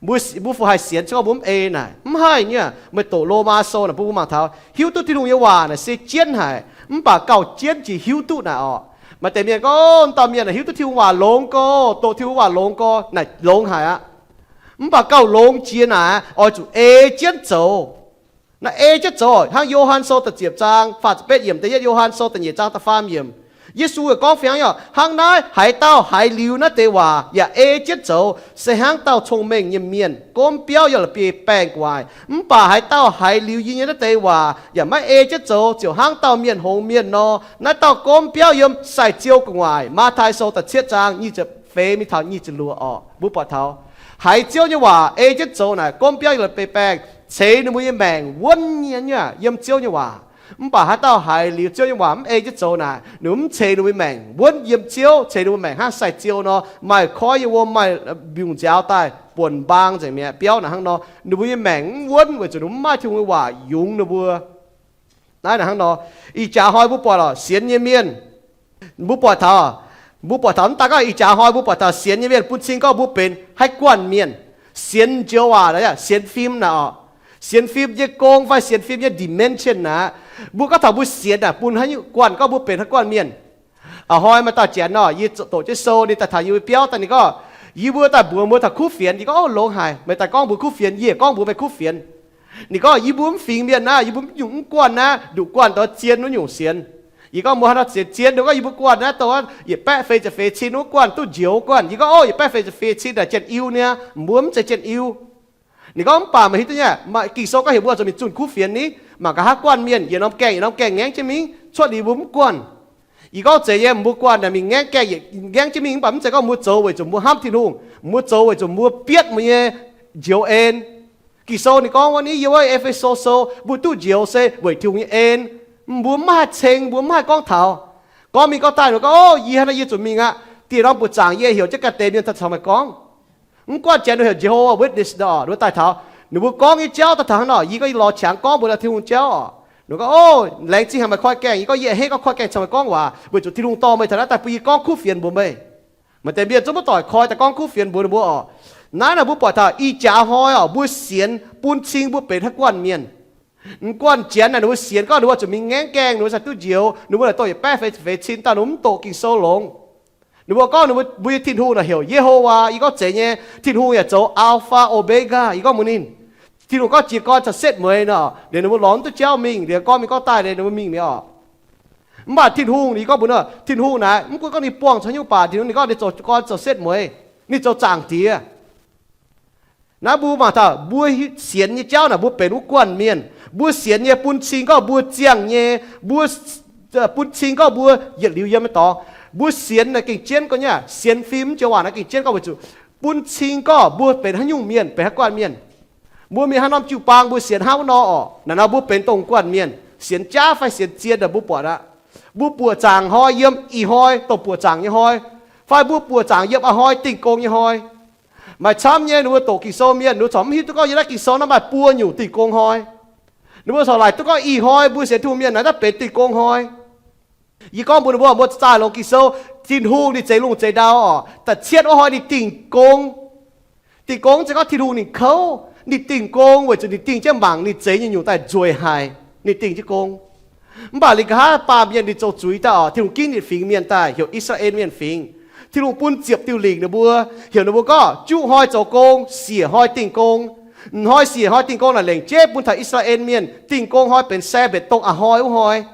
Mbuo, mbuo fu haih sienx cingx gorngv mbuo mv ei naaic, mv haih nyei. Meih doqc Lomaa Sou naaic bun mbuo mangc taux, hiuv duqv Tin-Hungh nyei waac naaic se jienv haic, mv baac gauh jienv jiex hiuv duqv naaic oc. Maaih deix mienh gorngv, wuov dauh mienh naaic hiuv duqv Tin-Hungh waac longx gorx, doqc Tin-Hungh waac longx gorx, naaic longx haic aqv. Mv baac gauh longx jiex naaic, oix zuqc ei jienv zoux. Naaiv ei jienv zoux, hnangv Yo^han Sou da'ziepc zaang faah ziepc betv yiemc, da'yietv Yo^han Sou da'nyeic zaang da'faam yiemc. Yesu gorngv fih hnangv, hnangv naaiv haaix dauh haiz liuz naaiv deix waac yaac ei jienv zoux, se hnangv dauh cong-mengh nyei mienh gomv biauv yiem la'bieiv-baengh gu'nguaaic. Mv baac haaix dauh haiz liuz yie nyei naaiv deix waac yaac maiv ei jienv zoux, ziouc hnangv dauh mienh hngongx mienh nor. Naaiv dauh gomv biauv yiem sai-ziou gu'nguaaic. Matv^taai Sou da'cietv zaang nyic ziepc feix mingh taux nyic ziepc luoqc orqc. Mbuo buatc taux haiz Ziouv nyei waac ei jienv zoux naaic, gomv biauv yiem la'bieiv-baengh, ceix ninh mbuo nyei maengc wuonv nyei yiem Ziouv nyei waac. Mv baac haaix dauh haiz liuz Ziouv nyei waac mv ei jienv zoux naaic, ninh mbuo mv ceix ninh mbuo nyei maengc wuonv yiem Ziouv, ceix ninh mbuo maengc hnangv sai-ziou nor, maaih koiv nyei wuom, maaih mbiungc nziaaux daaih buonc mbaang nzengc mi'aqv. Biauv naaic hnangv nor, ninh mbuo nyei maengc mv wuonv weic zuqc ninh mbuo mv maaih Tin-Hungh nyei waac yungz ninh mbuo. Naaiv naaic hnangv nor, ih jaax hnoi mbuo buatc lorqc, sienx nyei mienh, mbuo buatc taux, mbuo buatc taux mv daaih gorngv ih jaax hnoi mbuo buatc taux sienx nyei mienh bun cing gorngv mbuo benx haaix guanh mienh. Sienx joux waac, sienx fim naaic orqc, sienx fim nyei gong fai sienx fim nyei dimension naaic, mbuo gorngv taux mbuo sienx naaic bun haaix guanh gorngv mbuo benx haaix guanh mienh. A'hnoi maaih dauh janx nor, yie doqc jienv sou, ninh daaih taux yie mbuo biauv daaih, ninh gorngv, yie mbuo daaih mbuox mbuo taux kuv fienx. Yie gorngv, Ov, longx haic, meih daaih gorngv mbuox kuv fienx, yie gorngv mbuox meih kuv fienx. Ninh gorngv, Yie mbuo mv fingx mienh naaiv, yie mbuo mv nyungc mv guanh naaiv, nduqc guanh douz zien wuov nyungc sienx. Yie gorngv, Mbuo haaix nor sienx zien? Ninh gorngv, Yie mbuo guanh naaiv dongh yietc baeqv feix ziepc feix cin wuov guanh duqv njoux guanh. Yie gorngv, Ov, yietc baeqv feix ziepc feix cin naaic janx-iu niaa, mbuo mv zeiz janx-iu. Ninh gorngv, Mv baac meih hiuv duqv nyei, Ging-Sou gorngv heuc mbuo zuqc mingh zunh kuv fienx ni, mangc gaax haaix guanh mienh yietc norm gaengh yietc norm gaengh ngaengv jienv mingv, cuotv liuz mbuo mv guanh. Yie gorngv, Zeiz nyei, mbuo guanh naaic mingh ngaengv gaengh yietc ngaengv jienv mingh, mv baac mv zeiz gorngv mbuo zoux weic zuqc mbuo hnamv Tin-Hungh, mbuo zoux weic zuqc mbuo bietv mbuo nyei njoux en. Ging-Sou ninh gorngv wuov ni, yiem wuov E^fe^so Sou, mbuo duqv njoux se weic Tin-Hungh nyei en. Mbuo mv haih ceng, mbuo mv haih gorngv taux. Gorngv mingh gorngv daaih, ninh gorngv, Ov, yie hnangv naaiv yie zuqc mingh aqv. Dieh norm buoqc zaangc yie heuc jienv ga'deix mienh daaih caux meih gorngv. Mv guanh janx ninh heuc Jehovah Witness nor, ninh mbuo daaih taux, ninh mbuo gorngv nyei jauv daaih taux hnangv nor, yie gorngv yie lorz qangx gorngv mbuox Tin-Hungh jauv oc. Ninh gorngv, Ov, laengz zingh haic meih koi gaengh. Yie gorngv, Yie a'hneiv gorngv koi gaengh caux meih gorngv waac, weic zuqc Tin-Hungh dorh meih taux naaiv daaih bun yie gorngv kuv fienx mbuox meih. Maaih deix mienh zungv maiv doic koi daaih gorngv kuv fienx mbuox ninh mbuo oc. Naaiv naaic mbuo buatc taux ih jaax hnoi oc, mbuo sienx bun cing mbuo benx haaix guanh mienh. Mv guanh janx naaic ninh mbuo sienx gorngv ninh mbuo zuqc mingh ngaengv gaengh, ninh mbuo cingx duqv njoux, ninh mbuo naaic doh yietc baeqv feix ziepc feix cin daaih ninh mbuo mv doqc Ging-Sou longx. Ninh mbuo gorngv ninh mbuo, mbuo nyei Tin-Hungh naaic heuc Ye^ho^waa. Yie gorngv, Zeiz nyei, Tin-Hungh yaac zoux Alpha Omega. Yie gorngv mbuox ninh, Tin-Hungh gorngv jiez gorn caux setv mueiz nor, liuz ninh mbuo lorz mv duqv jauv mingh, liuz gorngv mingh gorngv daaih liuz ninh mbuo mingh mi'aqv oc. Mv baac Tin-Hungh, yie gorngv mbuox nor, Tin-Hungh naaiv mv gunv gorngv ninh buangh caux haaix nyungc baac, Tin-Hungh ninh gorngv ninh zoux gorn zoux setv mueiz, ninh zoux Zaangc Diex. Naaiv mbuo mangc taux mbuo sienx nyei jauv naaic mbuo benx wuov guanh mienh. Mbuo sienx nyei bun cing gorngv mbuo ziangh nyei, mbuo bun cing gorngv mbuo yietc liuz yiem nyei dorngx. Mbuo sienx naaic gengh jienv gorngv nyei, sienx fim joux waac naaiv gengh jienv gorngv weic zuqc bun cing gorngv mbuo benx haaix nyungc mienh, benx haaix guanh mienh. Mbuo mingh haaix norm jiu-baang mbuo sienx hnangv wuov nor oc, naaic nor mbuo benx dongh guanh mienh. Sienx jaav fai sienx zien naaic mbuo buatc aqv. Mbuo buoqc zaangc hnoi yiem ih hnoi dongh buoqc zaangc nyei hnoi, fai mbuo buoqc zaangc yiem a'hnoi Dingh Gong nyei hnoi. Maaih camv nyei ninh mbuo doqc Ging-Sou mienh, ninh mbuo corc mv hiuv duqv gorngv yiem naaiv Ging-Sou naaiv maaih buo nyungc Dingh Gong hnoi. Ninh mbuo corc laaic duqv gorngv ih hnoi mbuo sienx Tin-Hungh mienh naaiv naaiv benx Dingh Gong hnoi. Yie gorngv mbuox ninh mbuo, mbuo zaah longx Ging-Sou, Tin-Hungh ninh zeix lungh zeix ndau oc, da'cietv wuov hnoi ninh Dingh Gong. Dingh Gong mv zeiz gorngv Tin-Hungh ninh kouv, ninh Dingh Gong weic zuqc ninh dingh jienv mangc ninh zeix nyei nyungc daaih nzueic haic, ninh dingh jienv gong. Mv baac liuz nqa'haav baamh mienh ninh zoux zuiz daaih oc, Tin-Hungh ginv ninh fingx mienh daaih, heuc I^saa^laa^en Mienh fingx. Tin-Hungh bun ziepc diuh lingc ninh mbuo, heuc ninh mbuo gorngv juqv hnoi zoux gong, siec hnoi dingh gong. M'hnoi siec hnoi dingh gong naaic lengc jeiv bun taux I^saa^laa^en Mienh. Dingh gong hnoi benx Sabbath, dongh a'hnoi wuov hnoi.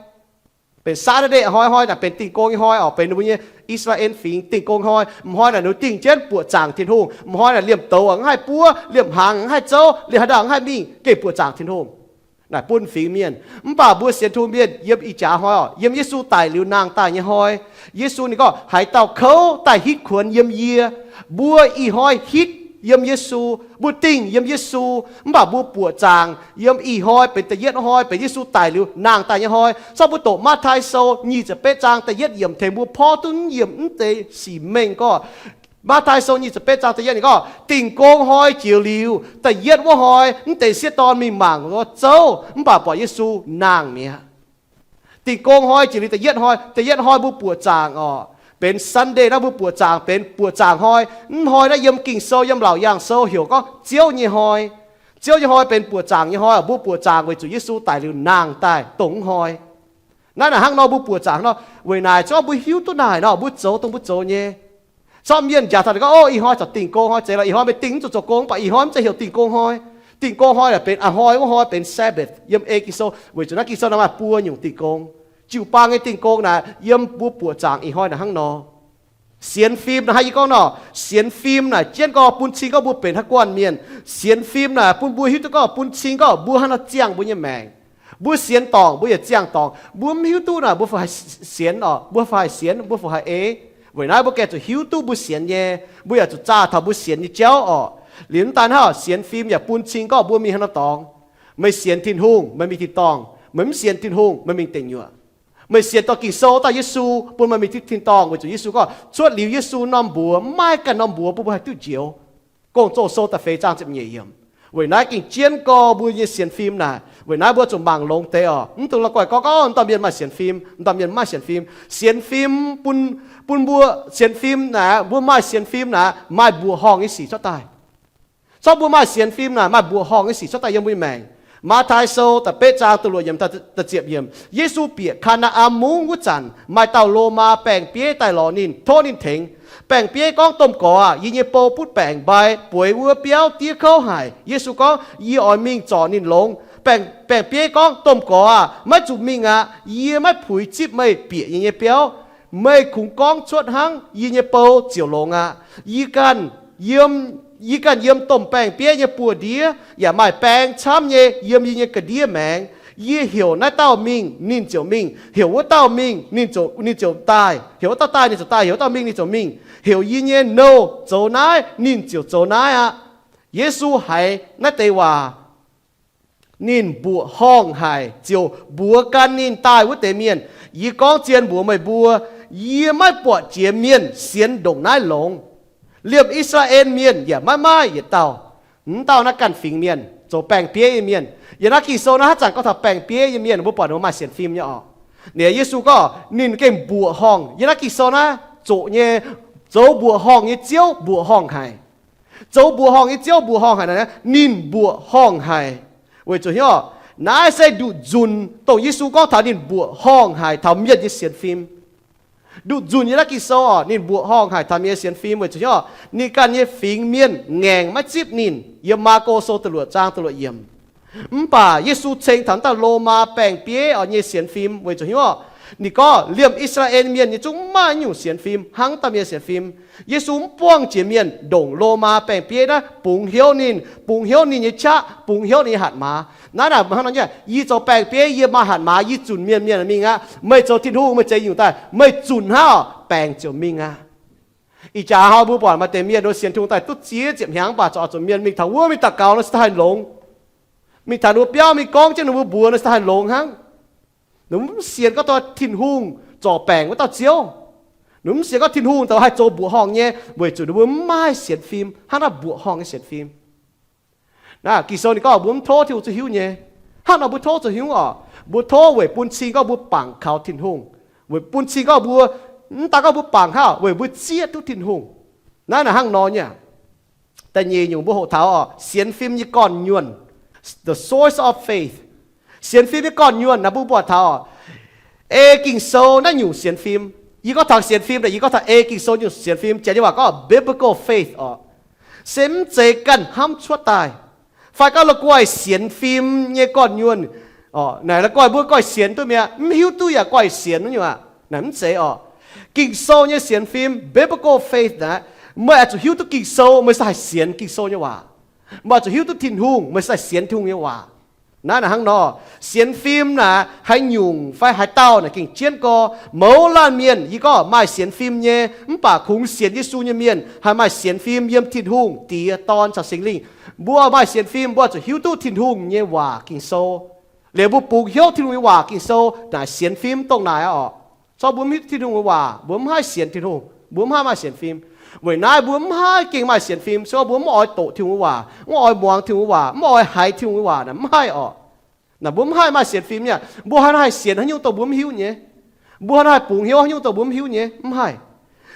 Benx Saturday, a'hnoi hnoi naaic benx dingh gong nyei hnoi oc, benx ninh mbuo nyei I^saa^laa^en fingx dingh gong hnoi. M'hnoi naaic ninh mbuo dingh jienv buoqc zaangc Tin-Hungh. M'hnoi naaic liemh douz mv haih buov, liemh hnaangx mv haih zouv, liemh haaix ndau mv haih mingh, gengh buoqc zaangc Tin-Hungh. Naaic bun fingx mienh. Mv baac mbuo sienx Tin-Hungh mienh yiem ih jaax hnoi oc, yiem Yesu daic liuz nangh daaih nyei hnoi, Yesu ninh gorngv, Haaix dauh kouv daaih hitv kuonx yiem yie. Mbuo ih hnoi hitv yiem Yesu, mbuo dingh yiem Yesu. Mv baac mbuo buoqc zaangc yiem ih hnoi benx da'yietv hnoi, benx Yesu daic liuz nangh daaih nyei hnoi. Zorqv mbuo doqc Matv^taai Sou nyic ziepc betv zaang da'yietv yiemc tengx mbuo porv duqv yiemc mv deix sic mengh gorngv, Matv^taai Sou nyic ziepc betv zaang da'yietv ninh gorngv, Dingh gong hnoi jiex liuz da'yietv wuov hnoi, mv deix sieqv dorn mingh mangc wuov zouv, mv baac buatc Yesu nangh mi'aqv. Dingh gong hnoi jiex liuz da'yietv hnoi, da'yietv hnoi mbuo buoqc zaangc oc, benx Sunday naaiv mbuo buoqc zaangc benx buoqc zaangc hnoi. Mv hnoi naaiv yiem Ging-Sou, yiem Laauc Yaangh Sou heuc gorngv Ziouv nyei hnoi. Ziouv nyei hnoi benx buoqc zaangc nyei hnoi oc. Mbuo buoqc zaangc weic zuqc Yesu daic liuz nangh daaih dongh mv hnoi. Naaiv naaic hnangv nor mbuo buoqc zaangc hnangv nor, weic naaic zorqv mbuo hiuv duqv naaic nor mbuo zoux dongh mbuo zoux nyei. Corc mienh njaaux taux gorngv, Ov, ih hnoi corc dingh gong hnoi zeiz lorqc, ih hnoi meih dingh mv zuqc zoux gong, mv baac ih hnoi mv zeiz heuc dingh gong hnoi. Dingh gong hnoi naaic benx a'hnoi wuov hnoi benx Sabbath yiem ei Ging-Sou, weic zuqc naaiv Ging-Sou naaic maaih buo nyungc dingh gong. jiu-baang nyei dingh gong naaic yiem mbuo buoqc zaangc ih hnoi naaic hnangv nor. Sienx fim naaic hnangv yie gorngv nor, sienx fim naaic jienv gorx bun cing gorx mbuo benx haaix guanh mienh. Sienx fim naaic bun mbuo hiuv duqv gorx bun cing gorx mbuo haaix nor ziangh mbuo nyei maengc. Mbuo sienx dorngc mbuo yaac ziangh dorngc. Mbuo mv hiuv duqv naaic mbuo fai sienx oc, mbuo fai sienx, mbuo fai haih eix. Weic naaiv mbuo gengh zuqc hiuv duqv mbuo sienx nyei, mbuo yaac zuqc zaah taux mbuo sienx nyei jauv oc. Liuz mv daan hnangv, sienx fim yaac bun cing gorx mbuo mingh haaix nor dorngx. Meih sienx Tin-Hungh, meih mingh tin-dorngh. Meih mv sienx Tin-Hungh, meih mingh deic nyuoqc. Meih sienx dorh Ging-Sou daaih Yesu bun meih mingh tin-dorngh weic zuqc Yesu gorngv cuotv liuz Yesu norm mbuox mv maaih ganh norm mbuox bun mbuo haih duqv njoux. Gong-Zoh sou da'feix zaang ziepc nyeic yiemc. Weic naaiv gengh jienv gorx mbuo nyei sienx fim naaic. Weic naaiv mbuo zuqc mangc longx deix oc. Mv dungx la'guaih gorngv gorngv m'dauh mienh maaih sienx fim, m'dauh mienh maaih sienx fim. Sienx fim bun, bun mbuo sienx fim naaic, mbuo maaih sienx fim naaic maaih mbuoqc horngh nyei sic cuotv daaih. Corc mbuo maaih sienx fim naaic maaih mbuoqc horngh nyei sic cuotv daaih yiem mbuo nyei maengc. Matv^taai sou da'betv zaang da'luoqc yiemc, da'ziepc yiemc, Yesu bieqc Kaa^naa^an Mungv wuov zanc, maaih dauh Lomaa baeng-bieiv daaih lorz ninh, tov ninh tengx. Baeng-bieiv gorngv, Domh Gorx aah! Yie nyei bou butv baengc mbai, bueix wuov biauv diev kouv haic. Yesu gorngv, Yie oix mingh zorc ninh longx. Baeng, baeng-bieiv gorngv, Domh Gorx aah! Maiv zuqc mingh aqv. Yie maiv puix zipv meih bieqc yie nyei biauv. Meih kungx gorngv cuotv hnangv, yie nyei bou ziouc longx aqv. Yie ganh yiem, yie ganh yiem domh baeng-bieiv nyei buoz-ndiev yaac maaih baeng camv nyei yiem yie nyei ga'ndiev maengx. Yie heuc naaiv dauh mingh, ninh ziouc mingh. Heuc wuov dauh mingh, ninh ziouc, ninh ziouc daaih. Heuc wuov dauh daaih, ninh ziouc daaih. Heuc wuov dauh mingh, ninh ziouc mingh. Heuc yie nyei nouh zoux naaiv, ninh ziouc zoux naaiv aqv. Yesu haiz naaiv deix waac, ninh mbuoqc horngh haic, ziouc mbuox gan ninh daaih wuov deix mienh, Yie gorngv zien mbuox meih mbuo, yie maiv buatc jiex mienh sienx ndongc naaiv longx. Liemh I^saa^laa^en Mienh yaac maiv maaih yietc dauh. Mv dauh naaiv ganh fingx mienh, zoux baeng-bieiv nyei mienh. Yiem naaiv Ging-Sou naaiv haaix zanc gorngv taux baeng-bieiv nyei mienh, mbuo buatc ninh mbuo maaih sienx fim nyei oc. Ninh Yesu gorngv ninh gengh mbuoqc horngh. Yiem naaiv Ging-Sou naaiv zoqc nyei, zoux mbuoqc horngh nyei Ziouv mbuoqc horngh haic. Zoux mbuoqc horngh nyei Ziouv mbuoqc horngh haic naaic, ninh mbuoqc horngh haic. Weic zuqc hnyouv, naaiv se nduqc nzunc dongh Yesu gorngv taux ninh mbuoqc horngh haic taux mienh nyei sienx fim. Nduqc nzunc nyei naaiv Ging-Sou oc, ninh mbuoqc horngh haic taux mienh nyei sienx fim weic zuqc hnyouv, ninh ganh nyei fingx mienh ngaengc maiv zipv ninh. Yiem Maako Sou da'luoqc zaang da'luoqc yiemc. Mv baac Yesu ceng taux dauh Lomaa baeng-bieiv oc nyei sienx fim weic zuqc hnyouv, ninh gorngv liemh I^saa^laa^en Mienh nyei zungv maaih nyungc sienx fim hnangv dauh mienh sienx fim. Yesu mv buangh jiex mienh ndongc Lomaa baeng-bieiv naaiv bungx hnyouv ninh, bungx hnyouv ninh nyei qaqv, bungx hnyouv ninh nyei hatc maaz. Naaiv naaic hnangv nor, yie zoux baeng-bieiv, yie maaih hatc maaz, yie zunc mienh, mienh mingh aqv. Meih zoux Tin-Hungh, meih zeiz nyungc daaih, meih zunc hnangv oc, baengc ziouc mingh aqv. Ih jaax hnoi mbuo buatc maaih deix mienh nor sienx Tin-Hungh daaih duqv ziex ziepc hnyangx, mv baac zuqc oix zuqc mienh mingh taux wuov mingh daux gaux nor se daaih haih longx. Mingh taux ninh mbuo biauv mingh gorngv jienv ninh mbuo mbuox nor se daaih haih longx hnangv. Ninh mbuo mv sienx gorngv taux Tin-Hungh zorc baengc wuov dauh Ziouv. Ninh mv sienx gorngv Tin-Hungh daaih haih zoux mbuoqc horngh nyei, weic zuqc ninh mbuo mv maaih sienx fim hnangv naaiv mbuoqc horngh nyei sienx fim. Naaiv Ging-Sou ninh gorngv mbuo mv tov Tin-Hungh zuqc hiuv nyei. Hnangv nor mbuo tov zuqc hiuv oc. Mbuo tov weic bun cing gorngv mbuo bangc kaux Tin-Hungh. Weic bun cing gorngv mbuo, mv daan gorngv mbuo bangc hnangv, weic mbuo zieqv duqv Tin-Hungh. Naaiv naaic hnangv nor nyei. Da'nyeic nyungc mbuo hoqc taux oc, sienx fim nyei gorn-nyuonh, the source of faith. Sienx fim nyei gorn-nyuonh naaic mbuo buatc taux oc, ei Ging-Sou naaiv nyungc sienx fim. Yie gorngv taux sienx fim naaic, yie gorngv taux ei Ging-Sou nyungc sienx fim, Janx nyei waac gorngv biblical faith oc. Se mv zeiz ganh hnamv cuotv daaih. Fai gorngv la'guaih sienx fim nyei gorn-nyuonh, naaic la'guaih mbuo goiv sienx duqv mi'aqv, mv hiuv duqv yaac goiv sienx nyungc aqv. Naaic mv zeiz oc. Ging-Sou nyei sienx fim, biblical faith naaic, meih oix zuqc hiuv duqv Ging-Sou meih se haih sienx Ging-Sou nyei waac. Meih oix zuqc hiuv duqv Tin-Hungh meih se haih sienx Tin-Hungh nyei waac. Naaiv naaic hnangv nor, sienx fim naaic haaix nyungc fai haaix dauh naaic gengh jienv gorx. Mouz laanh mienh yie gorngv maaih sienx fim nyei, mv baac kungx sienx Yesu nyei mienh haih maaih sienx fim yiem Tin-Hungh, Diex, Dorn caux Singx Lingh. Mbuo maaih sienx fim mbuo oix zuqc hiuv duqv Tin-Hungh nyei waac Ging-Sou. Liuz mbuo bungx hnyouv Tin-Hungh nyei waac Ging-Sou naaic sienx fim dongh naaic aqv oc. Corc mbuo mv hiuv duqv Tin-Hungh nyei waac, mbuo mv haih sienx Tin-Hungh, mbuo mv haih maaih sienx fim. Weic naaiv mbuo mv haih gengh maaih sienx fim se gorngv mbuo mv oix doqc Tin-Hungh nyei waac, mv oix muangx Tin-Hungh nyei waac, mv oix haiz Tin-Hungh nyei waac naaic mv haih oc. Naaic mbuo mv haih maaih sienx fim nyei. Mbuo hnangv naaiv haih sienx haaix nyungc dongh mbuo mv hiuv nyei? Mbuo hnangv naaiv haih bungx hnyouv haaix nyungc dongh mbuo mv hiuv nyei? Mv haih.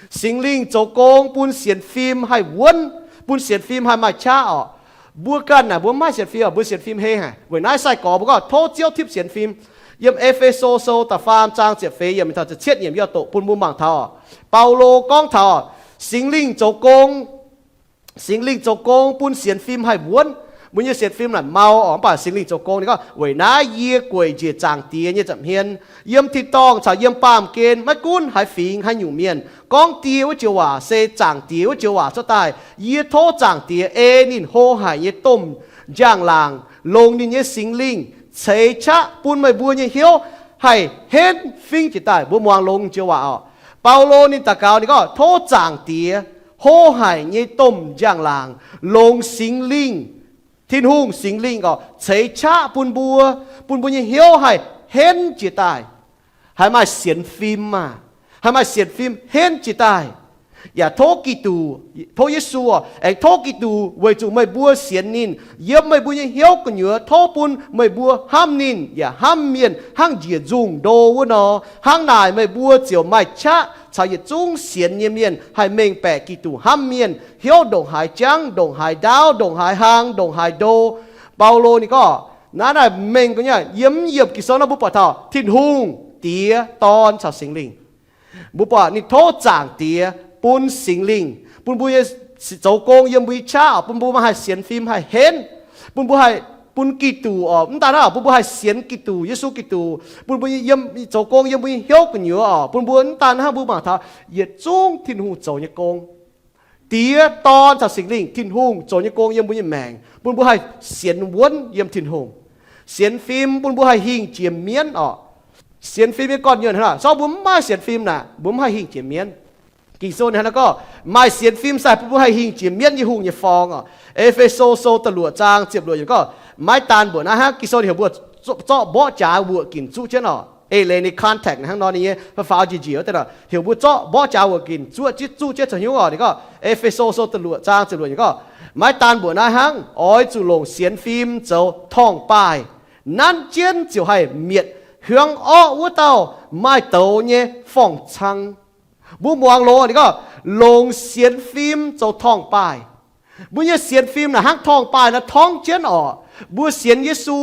Singx Lingh zoux gong bun sienx fim haih wuonv, bun sienx fim haih maaih qaqv oc. Mbuo ganh naaic mbuo mv haih sienx fim, mbuo sienx fim hei haic. Weic naaiv sai-gorx mbuo gorngv tov Ziouv tipv sienx fim. Yiem E^fe^so Sou da'faam zaang ziepc feix yiemc taux ziepc cietv yiemc yie oix doqc bun mbuo mangc taux. Baulo gorngv taux Singx Lingh zoux gong, Singx Lingh zoux gong bun sienx fim haih wuonv. Mbuo nyei sienx fim naaic mau oc, mv baac Singx Lingh zoux gong. Ninh gorngv, weic naaiv yie gueic njiec Zaangc Diex nyei nza'hmien, yiem tin-dorngh caux yiem baamh gen, maiv gunv haaix fingx haaix nyungc mienh, gorngv die wuov joux waac se Zaangc Diex wuov joux waac cuotv daaih. Yie tov Zaangc Diex ei ninh hlo haic nyei domh njang-laangc longc ninh nyei Singx Lingh ceix qaqv bun meih mbuo nyei hnyouv haih henv fingv jiex daaih. Mbuo muangx longx joux waac oc. Baulo ninh daux gaux ninh gorngv, tov Zaangc Diex hlo haic nyei domh njang-laangc longc Singx Lingh, Tin-Hungh Singx Lingh oc, ceix qaqv bun mbuo, bun mbuo nyei hnyouv haih henv jiex daaih. Haih maaih sienx fim maah, haih maaih sienx fim henv jiex daaih. Yaac tov Giduc, tov Yesu oc, aengx tov Giduc weic zuqc meih mbuo sienx ninh, yiem meih mbuo nyei hnyouv gu'nyuoz tov bun meih mbuo hnamv ninh yaac hnamv mienh hnangv njiec nzungh ndo wuov nor. Hnangv naaic meih mbuo ziouc maaih qaqv caux yietc zungv sienx nyei mienh haih mengh baeqc Giduc hnamv mienh, hnyouv ndongc haaix jangv, ndongc haaix ndaauv, ndongc haaix hlang, ndongc haaix ndo. Baulo ninh gorngv naaiv, naaiv mengh gorngv nyei, yiem, yiem Ging-Sou naaiv mbuo buatc taux Tin-Hungh, Diex, Dorn caux Singx Lingh. Mbuo buatc ninh tov Zaangc Diex bun Singx Lingh bun mbuo nyei zoux gong yiem mbuo nyei qaqv oc, bun mbuo maiv haih sienx fim haih henv, bun mbuo haih, bun Giduc oc, mv daan hnangv, bun mbuo haih sienx Giduc, Yesu Giduc, bun mbuo yiem, zoux gong yiem mbuo nyei hnyouv gu'nyuoz oc, bun mbuo mv daan hnangv, mbuo mangc taux yietc zungv Tin-Hungh zoux nyei gong. Diex, Dorn caux Singx Lingh, Tin-Hungh zoux nyei gong yiem mbuo nyei maengc, bun mbuo haih sienx wuonv yiem Tin-Hungh. Sienx fim bun mbuo haih hingh jiex mienv oc. Sienx fim nyei gorn-nyuonh hnangv, zorqv mbuo mv maaih sienx fim naaic, mbuo mv haih hingh jiex mienv. Ging-Sou ninh hnangv naaiv gorngv, maaih sienx fim se bun mbuo haih hingh jiex mienv nyei hungh nyei forng oc. E^fe^so Sou da'luoqc zaang ziepc luoqc yiemc gorngv, maiv daan mbuoqc naaiv hnangv. Ging-Sou ninh heuc mbuo zorqv mborqv jaax wuoqc ginc zuqv jienv oc. Eix leiz ninh context hnangv nor, ninh nyei faaux njiec njiec wuov deix heuc mbuo zorqv mborqv jaax wuoqc ginc zuqv jienv, zuqv jienv zoux hnyouv oc. Ninh gorngv, E^fe^so Sou da'luoqc zaang ziepc luoqc yiemc gorngv, maiv daan mbuoqc naaiv hnangv, oix zuqc longc sienx fim zoux torngv-baaih, nanv jienv ziouc haih mietc hiuang orqv wuov dauh maaih douz nyei forng-cang. Mbuo muangx longx, ninh gorngv, longc sienx fim zoux torngv-baaih. Mbuo nyei sienx fim naaic hnangv torngv-baaih naaiv torngv jienv oc. Mbuo sienx Yesu,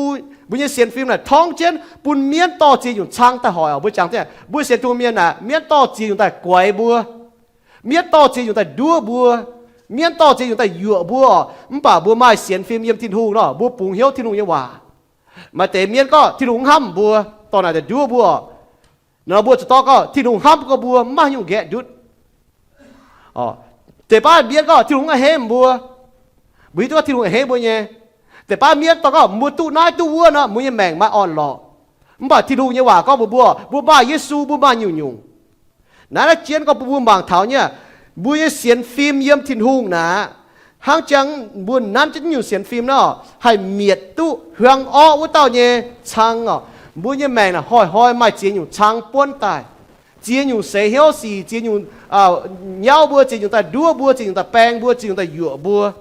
mbuo nyei sienx fim naaic torngv jienv bun mienv dorh ziex nyungc cang daaih hoic oc. Mbuo jangx, mbuo sienx Tin-Hungh mienh naaic, mienv dorh ziex nyungc daaih guaix mbuo, mienv dorh ziex nyungc daaih nduov mbuo, mienv dorh ziex nyungc daaih yuoqc mbuo oc. Mv baac mbuo maaih sienx fim yiem Tin-Hungh nor, mbuo bungx hnyouv Tin-Hungh nyei waac. Maaih deix mienv gorngv Tin-Hungh mv hnamv mbuo, dorh naaic daaih nduov mbuo oc. Nor mbuo zuqc dorh gorngv Tin-Hungh hnamv gorx mbuo, mv maaih nyungc nqaeqv ndutv. Deix baav mienv gorngv Tin-Hungh mv a'hneiv mbuo. Mbuo hiuv duqv gorngv Tin-Hungh a'hneiv mbuo nyei. Deix baav mienv dorh gorngv mbuo duqv naaiv duqv wuov nor, mbuo nyei maengc maaih orn-lorqc. Mv baac Tin-Hungh nyei waac gorngv mbuox mbuo, mbuo maaih Yesu, mbuo maaih nyungc-nyungc. Naaiv, naaiv jienv gorngv bun mbuo mangc taux nyei, mbuo nyei sienx fim yiem Tin-Hungh naaic, hnangv jang mbuo nanv jienv nyungc sienx fim nor, haih mietc duqv hiuang orqv wuov dauh nyei cang oc. Mbuo nyei maengc naaic hnoi-hnoi maaih ziex nyungc cang buonv daaih. Ziex nyungc seix hnyouv sic, ziex nyungc nyauv mbuo, ziex nyungc daaih nduov mbuo, ziex nyungc daaih baeng mbuo, ziex nyungc daaih yuoqc mbuo.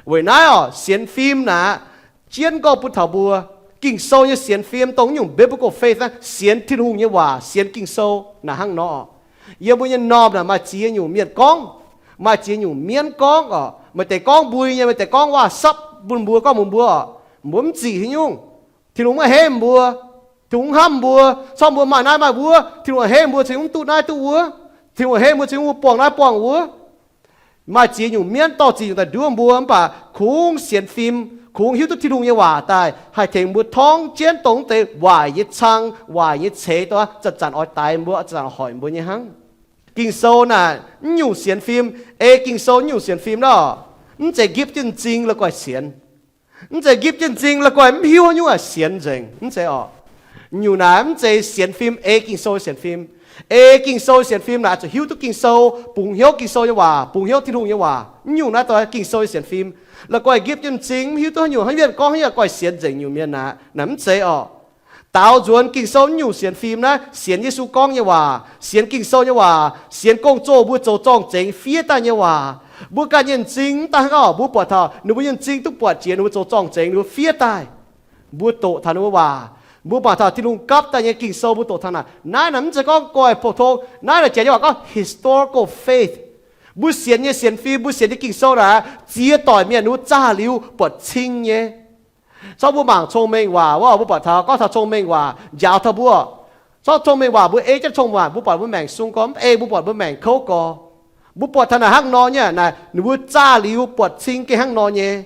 Weic naaiv oc, sienx fim naaic, jienv gorngv bun taux mbuo, Ging-Sou nyei sienx fim dongh nyungc biblical faith naaiv, sienx Tin-Hungh nyei waac, sienx Ging-Sou naaic hnangv nor. Yiem mbuo nyei normh naaic maaih ziex nyungc mienh gorngv, maaih ziex nyungc mienv gorngv oc. Maaih deix gorngv mbui nyei, maaih deix gorngv waac-sapv bun mbuo, gorngv mbuox mbuo oc, mbuo mv ziqc haaix nyungc. Tin-Hungh mv a'hneiv mbuo. Tin-Hungh mv hnamv mbuo. Corc mbuo maaih naaiv maaih wuov, Tin-Hungh a'hneiv mbuo cingx mv duqv naaiv duqv wuov. Tin-Hungh a'hneiv mbuo cingx mv buangh naaiv buangh wuov. Maaih ziex nyungc mienv dorh ziex nyungc daaih nduov mbuo, mv baac kungx sienx fim, kungx hiuv duqv Tin-Hungh nyei waac daaih haih tengx mbuo torngv jienv dongh deix waaic nyei cang, waaic nyei ceix, zanc-zanc oix daix mbuo, zanc-zanc hoic mbuo nyei hnangv. Ging-Sou naaic mv nyungc sienx fim, ei Ging-Sou mv nyungc sienx fim nor, mv zeiz nqipv jienv m'zing la'guaih sienx. Mv zeiz nqipv jienv m'zing la'guaih mv hiuv haaix nyungc aah, sienx nzengc, mv zeiz oc. Nyungc naaic mv zeiz sienx fim, ei Ging-Sou sienx fim. Ei Ging-Sou sienx fim naaic zuqc hiuv duqv Ging-Sou, bungx hnyouv Ging-Sou nyei waac, bungx hnyouv Tin-Hungh nyei waac. Mv nyungc naaiv dongh Ging-Sou nyei sienx fim. La'guaih nqipv jienv m'zing mv hiuv duqv haaix nyungc, hnangv mienh gorngv haaix nyungc, guaih sienx nzengc nyungc mienh naaic, naaic mv zeiz oc. Daaux nzuonx Ging-Sou mv nyungc sienx fim naaiv, sienx Yesu gorngv nyei waac, sienx Ging-Sou nyei waac, sienx gong-zoh mbuo zoux zorng-zengx fiev daaih nyei waac. Mbuo ganh nyei m'zing mv daaih hnangv oc, mbuo buatc taux ninh mbuo nyei m'zing duqv buatc jiex ninh mbuo zoux zorng-zengx, ninh mbuo fiev daaih. Mbuo doqc taux ninh mbuo waac, mbuo buatc taux Tin-Hungh gapv daaih nyei Ging-Sou, mbuo doqc taux naaic. Naaiv naaic mv zeiz gorngv guaih pou-tong. Naaiv naaic janx nyei waac gorngv historical faith. Mbuo sienx nyei sienx fim, mbuo sienx nyei Ging-Sou naaic, ziex doic mienh ninh mbuo zaah liuz buatc cing nyei. Corc mbuo mangc cong-mengh waac wuov, mbuo buatc taux gorngv taux cong-mengh waac njaaux taux mbuo. Corc cong-mengh waac mbuo ei jienv cong-mengh waac, mbuo buatc mbuo maengc sung gorx, mv ei mbuo buatc mbuo maengc kouv gorx. Mbuo buatc taux naaic hnangv nor nyei, naaic ninh mbuo zaah liuz buatc cing gengh hnangv nor nyei.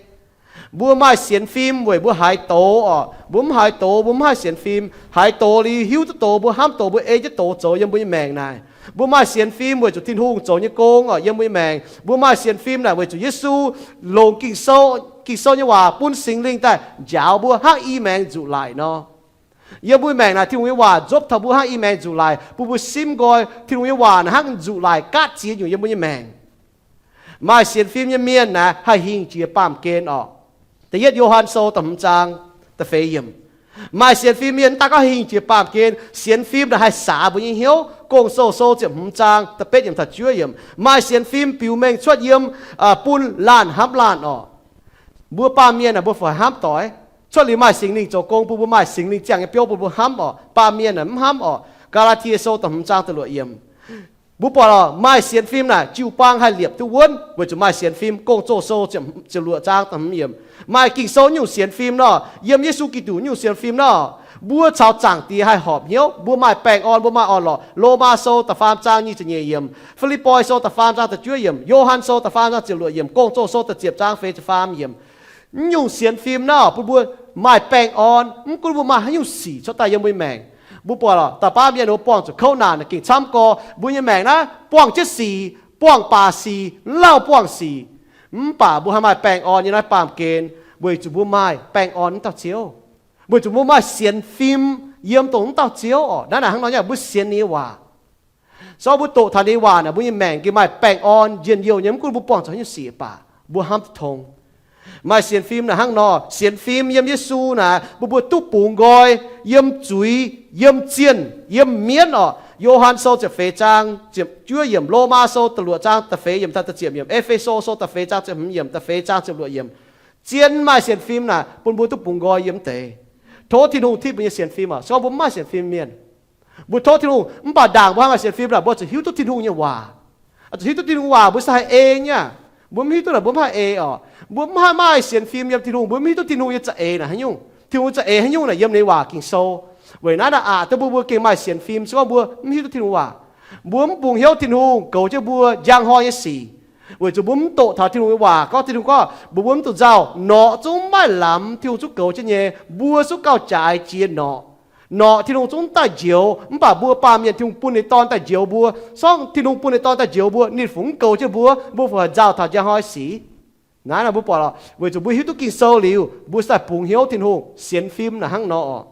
Mbuo maaih sienx fim weic mbuo haiz doz oc. Mbuo mv haiz doz, mbuo mv haih sienx fim. Haiz doz liuz, hiuv duqv doz, mbuo hnamv doz, mbuo ei jienv doz zoux yiem mbuo nyei maengc naaic. Mbuo maaih sienx fim weic zuqc Tin-Hungh zoux nyei gong oc yiem mbuo nyei maengc. Mbuo maaih sienx fim naaic weic zuqc Yesu longc Ging-Sou, Ging-Sou nyei waac bun Singx Lingh daaih njaaux mbuo hnangv i maengx nzuqc laic nor. Yiem mbuo maengc naaic, Tin-Hungh nyei waac nzopv taux mbuo hnangv i maengx nzuqc laic, bun mbuo simv nqoi Tin-Hungh nyei waac naaic hnangv nzuqc laic gaatv ziex nyungc yiem mbuo nyei maengc. Maaih sienx fim nyei mienh naaic haih hingh jiex baamh gen oc. Da'yietv Yo^han Sou da'hmz zaang da'feix yiemc. Maaih sienx fim mienh mv daaih gorngv hingh jiex baamh gen, sienx fim naaic haih saax mbuo nyei hnyouv. Gong-Zoh Sou ziepc hmz zaang da'betv yiemc taux juov yiemc. Maaih sienx fim biux mengh cuotv yiem, bun laanh hnamv laanh oc. Mbuo baamh mienh aah, mbuo fai hnamv doic. Cuotv liuz maaih Singx Lingh zoux gong bun mbuo, maaih Singx Lingh ziangh nyei biouv bun mbuo hnamv oc. Baamh mienh aah, mv hnamv oc. Gaa^laa^tie Sou da'hmz zaang da'luoqc yiemc. Mbuo buatc oc, maaih sienx fim naaic jiu-baang haih liepc duqv wuonv weic zuqc maaih sienx fim. Gong-Zoh Sou ziepc luoqc zaang da'hmz yiemc. Maaih Ging-Sou nyungc sienx fim nor, yiem Yesu Giduc nyungc sienx fim nor, mbuo caux Zaangc Diex haih horpc hnyouv, mbuo maaih baengh orn, mbuo maaih orn-lorqc. Lomaa Sou da'faam zaang nyic ziepc nyeic yiemc, Fi^lipv^poi Sou da'faam zaang da'juov yiemc, Yo^han Sou da'faam zaang ziepc luoqc yiemc, Gong-Zoh Sou da'ziepc zaang feix ziepc faam yiemc. Naaiv nyungc sienx fim nor bun mbuo maaih baengh orn, mv gunv mbuo maaih haaix nyungc sic cuotv daaih yiem mbuo maengc. Mbuo buatc oc, da'faanh mienh mbuo buangh zuqc kouv naanc gengh camv gorx. Mbuo nyei maengc naaiv buangh jienv sic, buangh baac sic, lauh buangh sic. Mv baac mbuo haih maaih baengh orn nyei naaiv baamh gen weic zuqc mbuo maaih baengh orn wuov dauh Ziouv, weic zuqc mbuo maaih sienx fim yiem dongh wuov dauh Ziouv oc. Naaiv naaic hnangv nor nyei, mbuo sienx ninh nyei waac. Sorng mbuo doqc taux ninh nyei waac naaic, mbuo nyei maengc gengh maaih baengh orn njien-youh nyei, mv gunv mbuo buangh zuqc haaix nyungc sic baac mbuo hnamv duqv tong. Maaih sienx fim naaic hnangv nor, sienx fim yiem Yesu naaic bun mbuo duqv bungx nqoi yiem zuiz, yiem zienh, yiem mienv oc. Yo^han Sou ziepc feix zaang ziepc juov yiemc, Lomaa Sou da'luoqc zaang da'feix yiemc taux da'ziepc yiemc, E^fe^so Sou da'feix zaang ziepc hmz yiemc, da'feix zaang ziepc luoqc yiemc. Zien maaih sienx fim naaic bun mbuo duqv bungx nqoi yiem deix. Tov Tin-Hungh tipv mbuo nyei sienx fim oc. Sorng mbuo mv maaih sienx fim mienh, mbuo tov Tin-Hungh, mv baac ndaangc mbuo haih maaih sienx fim naaic, mbuo zuqc hiuv duqv Tin-Hungh nyei waac, zuqc hiuv duqv Tin-Hungh waac mbuo se haih ei nyei. Mbuo mv hiuv duqv naaic, mbuo mv haih ei oc. Mbuo mv haih maaih sienx fim yiem Tin-Hungh, mbuo mv hiuv duqv Tin-Hungh nyei za'eix naaic haaix nyungc, Tin-Hungh za'eix haaix nyungc naaic yiem ninh nyei waac Ging-Sou. Weic naaiv naaic aqc, dongh mbuo, mbuo gengh maaih sienx fim, se gorngv mbuo mv hiuv duqv Tin-Hungh waac, mbuo mv bungx hnyouv Tin-Hungh goux jienv mbuo njang hnoi nyei sic, weic zuqc mbuo mv doqc taux Tin-Hungh nyei waac gorngv, Tin-Hungh gorngv mbuox mbuo mv dungx nzauh, norqc zungv maiv lamz Tin-Hungh zungv goux jienv nyei, mbuo zungv gauh jaaix jiex norqc. Norqc Tin-Hungh zungv daaih njoux, mv baac mbuo baamh mienh Tin-Hungh bun ninh nyei Dorn daaih njoux mbuo. Sorng Tin-Hungh bun ninh nyei Dorn daaih njoux mbuo, ninh fungc mv goux jienv mbuo, mbuo fungc haih nzauh taux njang hnoi sic? Naaiv naaic mbuo buatc oc, weic zuqc mbuo hiuv duqv Ging-Sou liuz, mbuo se daaih bungx hnyouv Tin-Hungh, sienx fim naaic hnangv nor oc.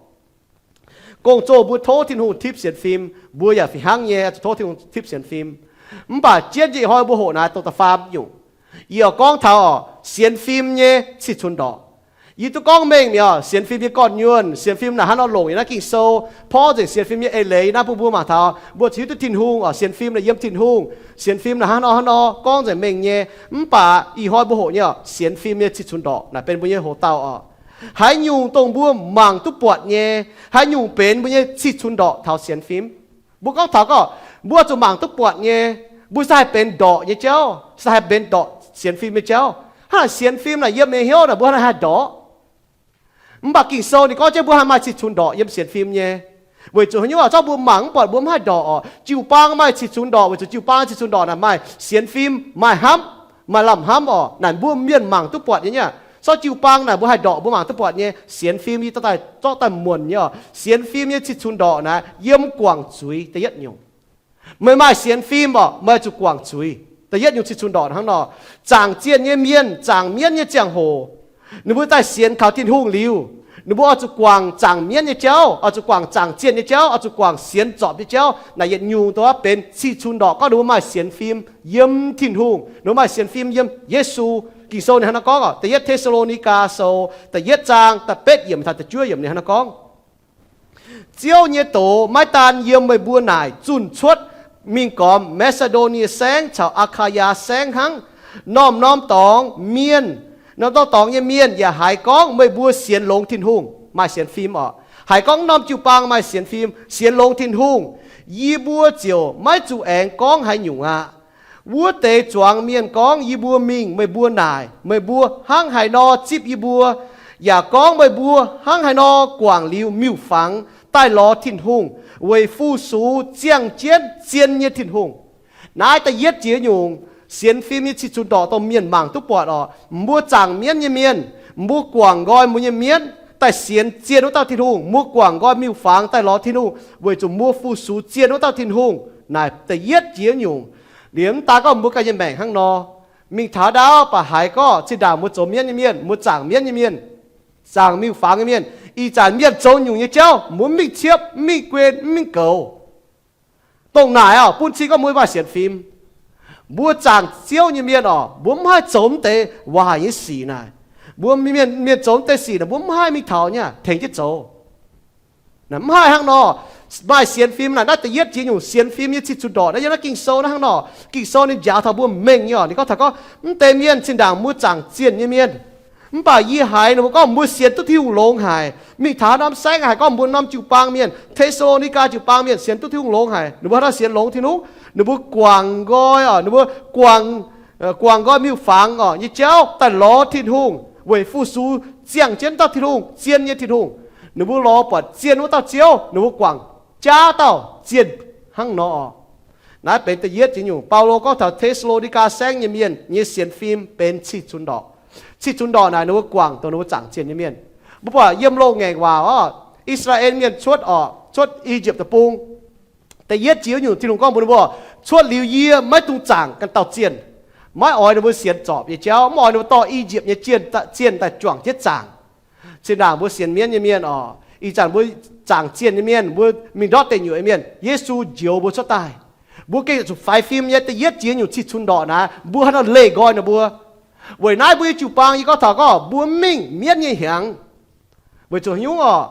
Gong-zoh mbuo tov Tin-Hungh tipv sienx fim, mbuo yaac fih hnangv nyei zuqc tov Tin-Hungh tipv sienx fim. Mv baac jienv yie ih hnoi mbuo hoqc naaiv dongh da'faam nyungc. Yie oix gorngv taux oc, sienx fim nyei cih cunx ndorqc. Yie duqv gorngv mengh mi'aqv, sienx fim nyei gorn-nyuonh, sienx fim naaic hnangv nor longc yiem naaiv Ging-Sou, porv nzengc sienx fim nyei eix leiz naaiv bun mbuo mangc taux, mbuo zuqc hiuv duqv Tin-Hungh oc, sienx fim naaic yiem Tin-Hungh, sienx fim naaic hnangv nor hnangv nor gorngv nzengc mengh nyei. Mv baac ih hnoi mbuo hoqc nyei oc, sienx fim nyei cih cunx ndorqc naaic benx mbuo nyei hoc-dauh oc. Haaix nyungc dongh mbuo mangc duqv buatc nyei, haaix nyungc benx mbuo nyei cih cunx ndorqc taux sienx fim. Mbuo gorngv taux gorngv mbuo zuqc mangc duqv buatc nyei, mbuo se haih benx ndorqc nyei jauv, se haih benx ndorqc sienx fim nyei jauv. Hnangv naaic sienx fim naaic yiem meih hnyouv naaic mbuo haih ndorqc. Mv baac Ging-Sou ninh gorngv jienv mbuo haih maaih cih cunx ndorqc yiem sienx fim nyei. Weic zuqc haaix nyungc oc, zorqv mbuo mangc mv buatc mbuo mv haih ndorqc oc. Jiu-baang maaih cih cunx ndorqc, weic zuqc jiu-baang cih cunx ndorqc naaic maaih sienx fim, maaih hnamv, maaih lamh hnamv oc. Naaic mbuo mienh mangc duqv buatc nyei nyei. Sorqv jiu-baang naaic mbuo haih ndorqc mbuo mangc duqv buatc nyei. Sienx fim yie daaih zorqv daaih muonc nyei oc. Sienx fim nyei cih cunx ndorqc naaic yiem guangc zuiz da'yietv nyungc. Meih maaih sienx fim oc, meih zuqc guangc zuiz. Da'yietv nyungc cih cunx ndorqc hnangv nor, zaangc zienh nyei mienh, zaangc mienv nyei ziangh hoc, ninh mbuo daaih sienx kaux Tin-Hungh liuz, ninh mbuo oix zuqc guangc zaangc mienv nyei jauv, oix zuqc guangc zaangc zienh nyei jauv, oix zuqc guangc sienx zorpc nyei jauv. Naaic yietc nyungc dongh benx cih cunx ndorqc gorngv ninh mbuo maaih sienx fim yiem Tin-Hungh, ninh mbuo maaih sienx fim yiem Yesu. Ging-Sou ninh hnangv naaiv gorngv oc, Da'yietv Te^saa^lo^ni^gaa Sou da'yietv zaang da'betv yiemc taux da'juov yiemc ninh hnangv naaiv gorngv, Ziouv nyei doz maiv daan yiem meih mbuo naaic zunh cuotv mingh gormx Maa^si^ndo^nie Saengv caux Aa^kaa^yaa Saengv hnangv. Norm-norm dorngx mienh, norm-norm dorngx nyei mienh yaac haiz gorngv meih mbuo sienx longx Tin-Hungh, maaih sienx fim oc. Haiz gorngv norm jiu-baang maaih sienx fim, sienx longx Tin-Hungh, yie mbuo ziouc maiv zuqc aengx gorngv haaix nyungc aqv. Wuov deix zuangx mienh gorngv yie mbuo mingh meih mbuo naaic, meih mbuo hnangv haaix nor zipv yie mbuo, yaac gorngv meih mbuo hnangv haaix nor guangc liuz miuc-fangx daaih lorz Tin-Hungh, weic fu-sux ziangh jienv zien nyei Tin-Hungh. Naaiv da'yietv jiex nyungc sienx fim nyei cih cunx ndorqc dongh mienh mangc duqv buatc oc. Mbuo zaangc mienv nyei mienh, Mbuo guangc nqoi mbuo nyei mienv daaih sienx zien wuov dauh Tin-Hungh. Mbuo guangc nqoi miuc-fangx daaih lorz Tin-Hungh weic zuqc mbuo fu-sux zien wuov dauh Tin-Hungh. Naaic da'yietv jiex nyungc. Liuz mv daaih gorngv mbuo ganh nyei maengc hnangv nor, mingh taux ndaauv baac haiz gorngv zinh ndaangc mbuo zoux mienv nyei mienh, mbuo zaangc mienv nyei mienh, zaangc miuc-fangx nyei mienh, ih zanc mienh zoux nyungc nyei jauv, mbuo mv mingh ciepv, mv mingh guen, mv mingh goux. Dongh naaic oc, bun cing gorngv mbuo maaih sienx fim. Mbuo zaangc Ziouv nyei mienh oc, mbuo mv haih zoux mv deix waaic nyei sic naaic. Mbuo mienh, mienh zoux mv deix sic naaic, mbuo mv haih mingh taux nyei tengx jienv zoux. Mv haih hnangv nor. Maaih sienx fim naaic, naaiv da'yietv jiex nyungc sienx fim nyei cih cunx ndorqc naaiv. Yiem naaiv Ging-Sou naaiv hnangv nor, Ging-Sou ninh njaaux taux mbuo mengh nyei oc. Ninh gorngv taux gorngv, mv deix mienh zinh ndaangc mbuo zaangc zienh nyei mienh, mv baac yie haiz ninh mbuo gorngv mbuo sienx duqv Tin-Hungh longx haic. Mingh taux norm saengv haiz gorngv mbuo norm jiu-baang mienh, Te^saa^lo^ni^gaa jiu-baang mienh sienx duqv Tin-Hungh longx haic. Ninh mbuo hnangv nor sienx longx Tin-Hungh, ninh mbuo guangc nqoi oc, ninh mbuo guangc, guangc nqoi miuc-fangx oc nyei jauv daaih lorz Tin-Hungh weic fu-sux ziangh jienv dauh Tin-Hungh, zien nyei Tin-Hungh. Ninh mbuo lorz buatc zien wuov dauh Ziouv, ninh mbuo guangc jaav dauh zienh hnangv nor oc. Naaiv benx da'yietv jiex nyungc. Baulo gorngv taux Te^saa^lo^ni^gaa saengv nyei mienh nyei sienx fim benx cih cunx ndorqc. Cih cunx ndorqc naaic ninh mbuo guangc dongh ninh mbuo zaangc zienh nyei mienh. Mbuo buatc yiem loz-ngaengc waac oc, I^saa^laa^en mienh cuotv oc, cuotv I^yipv Deic-Bung. Da'yietv jiex nyungc Tin-Hungh gorngv mbuox ninh mbuo, cuotv liuz yie maiv dungx zaangc ganh dauh zienh, maiv oix ninh mbuo sienx zorpc nyei jauv, mv oix ninh mbuo dorh I^yipv nyei zienh daaih juangc jienv zaangc. Zinh ndaangc mbuo sienx mienv nyei mienh oc, ih zanc mbuo zaangc zienh nyei mienh, mbuo mingh ndortv deic nyuoqc nyei mienh, Yesu njoux mbuo cuotv daaih. Mbuo gengh zuqc faix fim nyei da'yietv jiex nyungc cih cunx ndorqc naaiv, mbuo haaix nor leih nqoi ninh mbuo. Weic naaiv mbuo nyei jiu-baang yie gorngv taux gorngv mbuo mv mingh mienv nyei hnyangx. Weic zuqc haaix nyungc oc?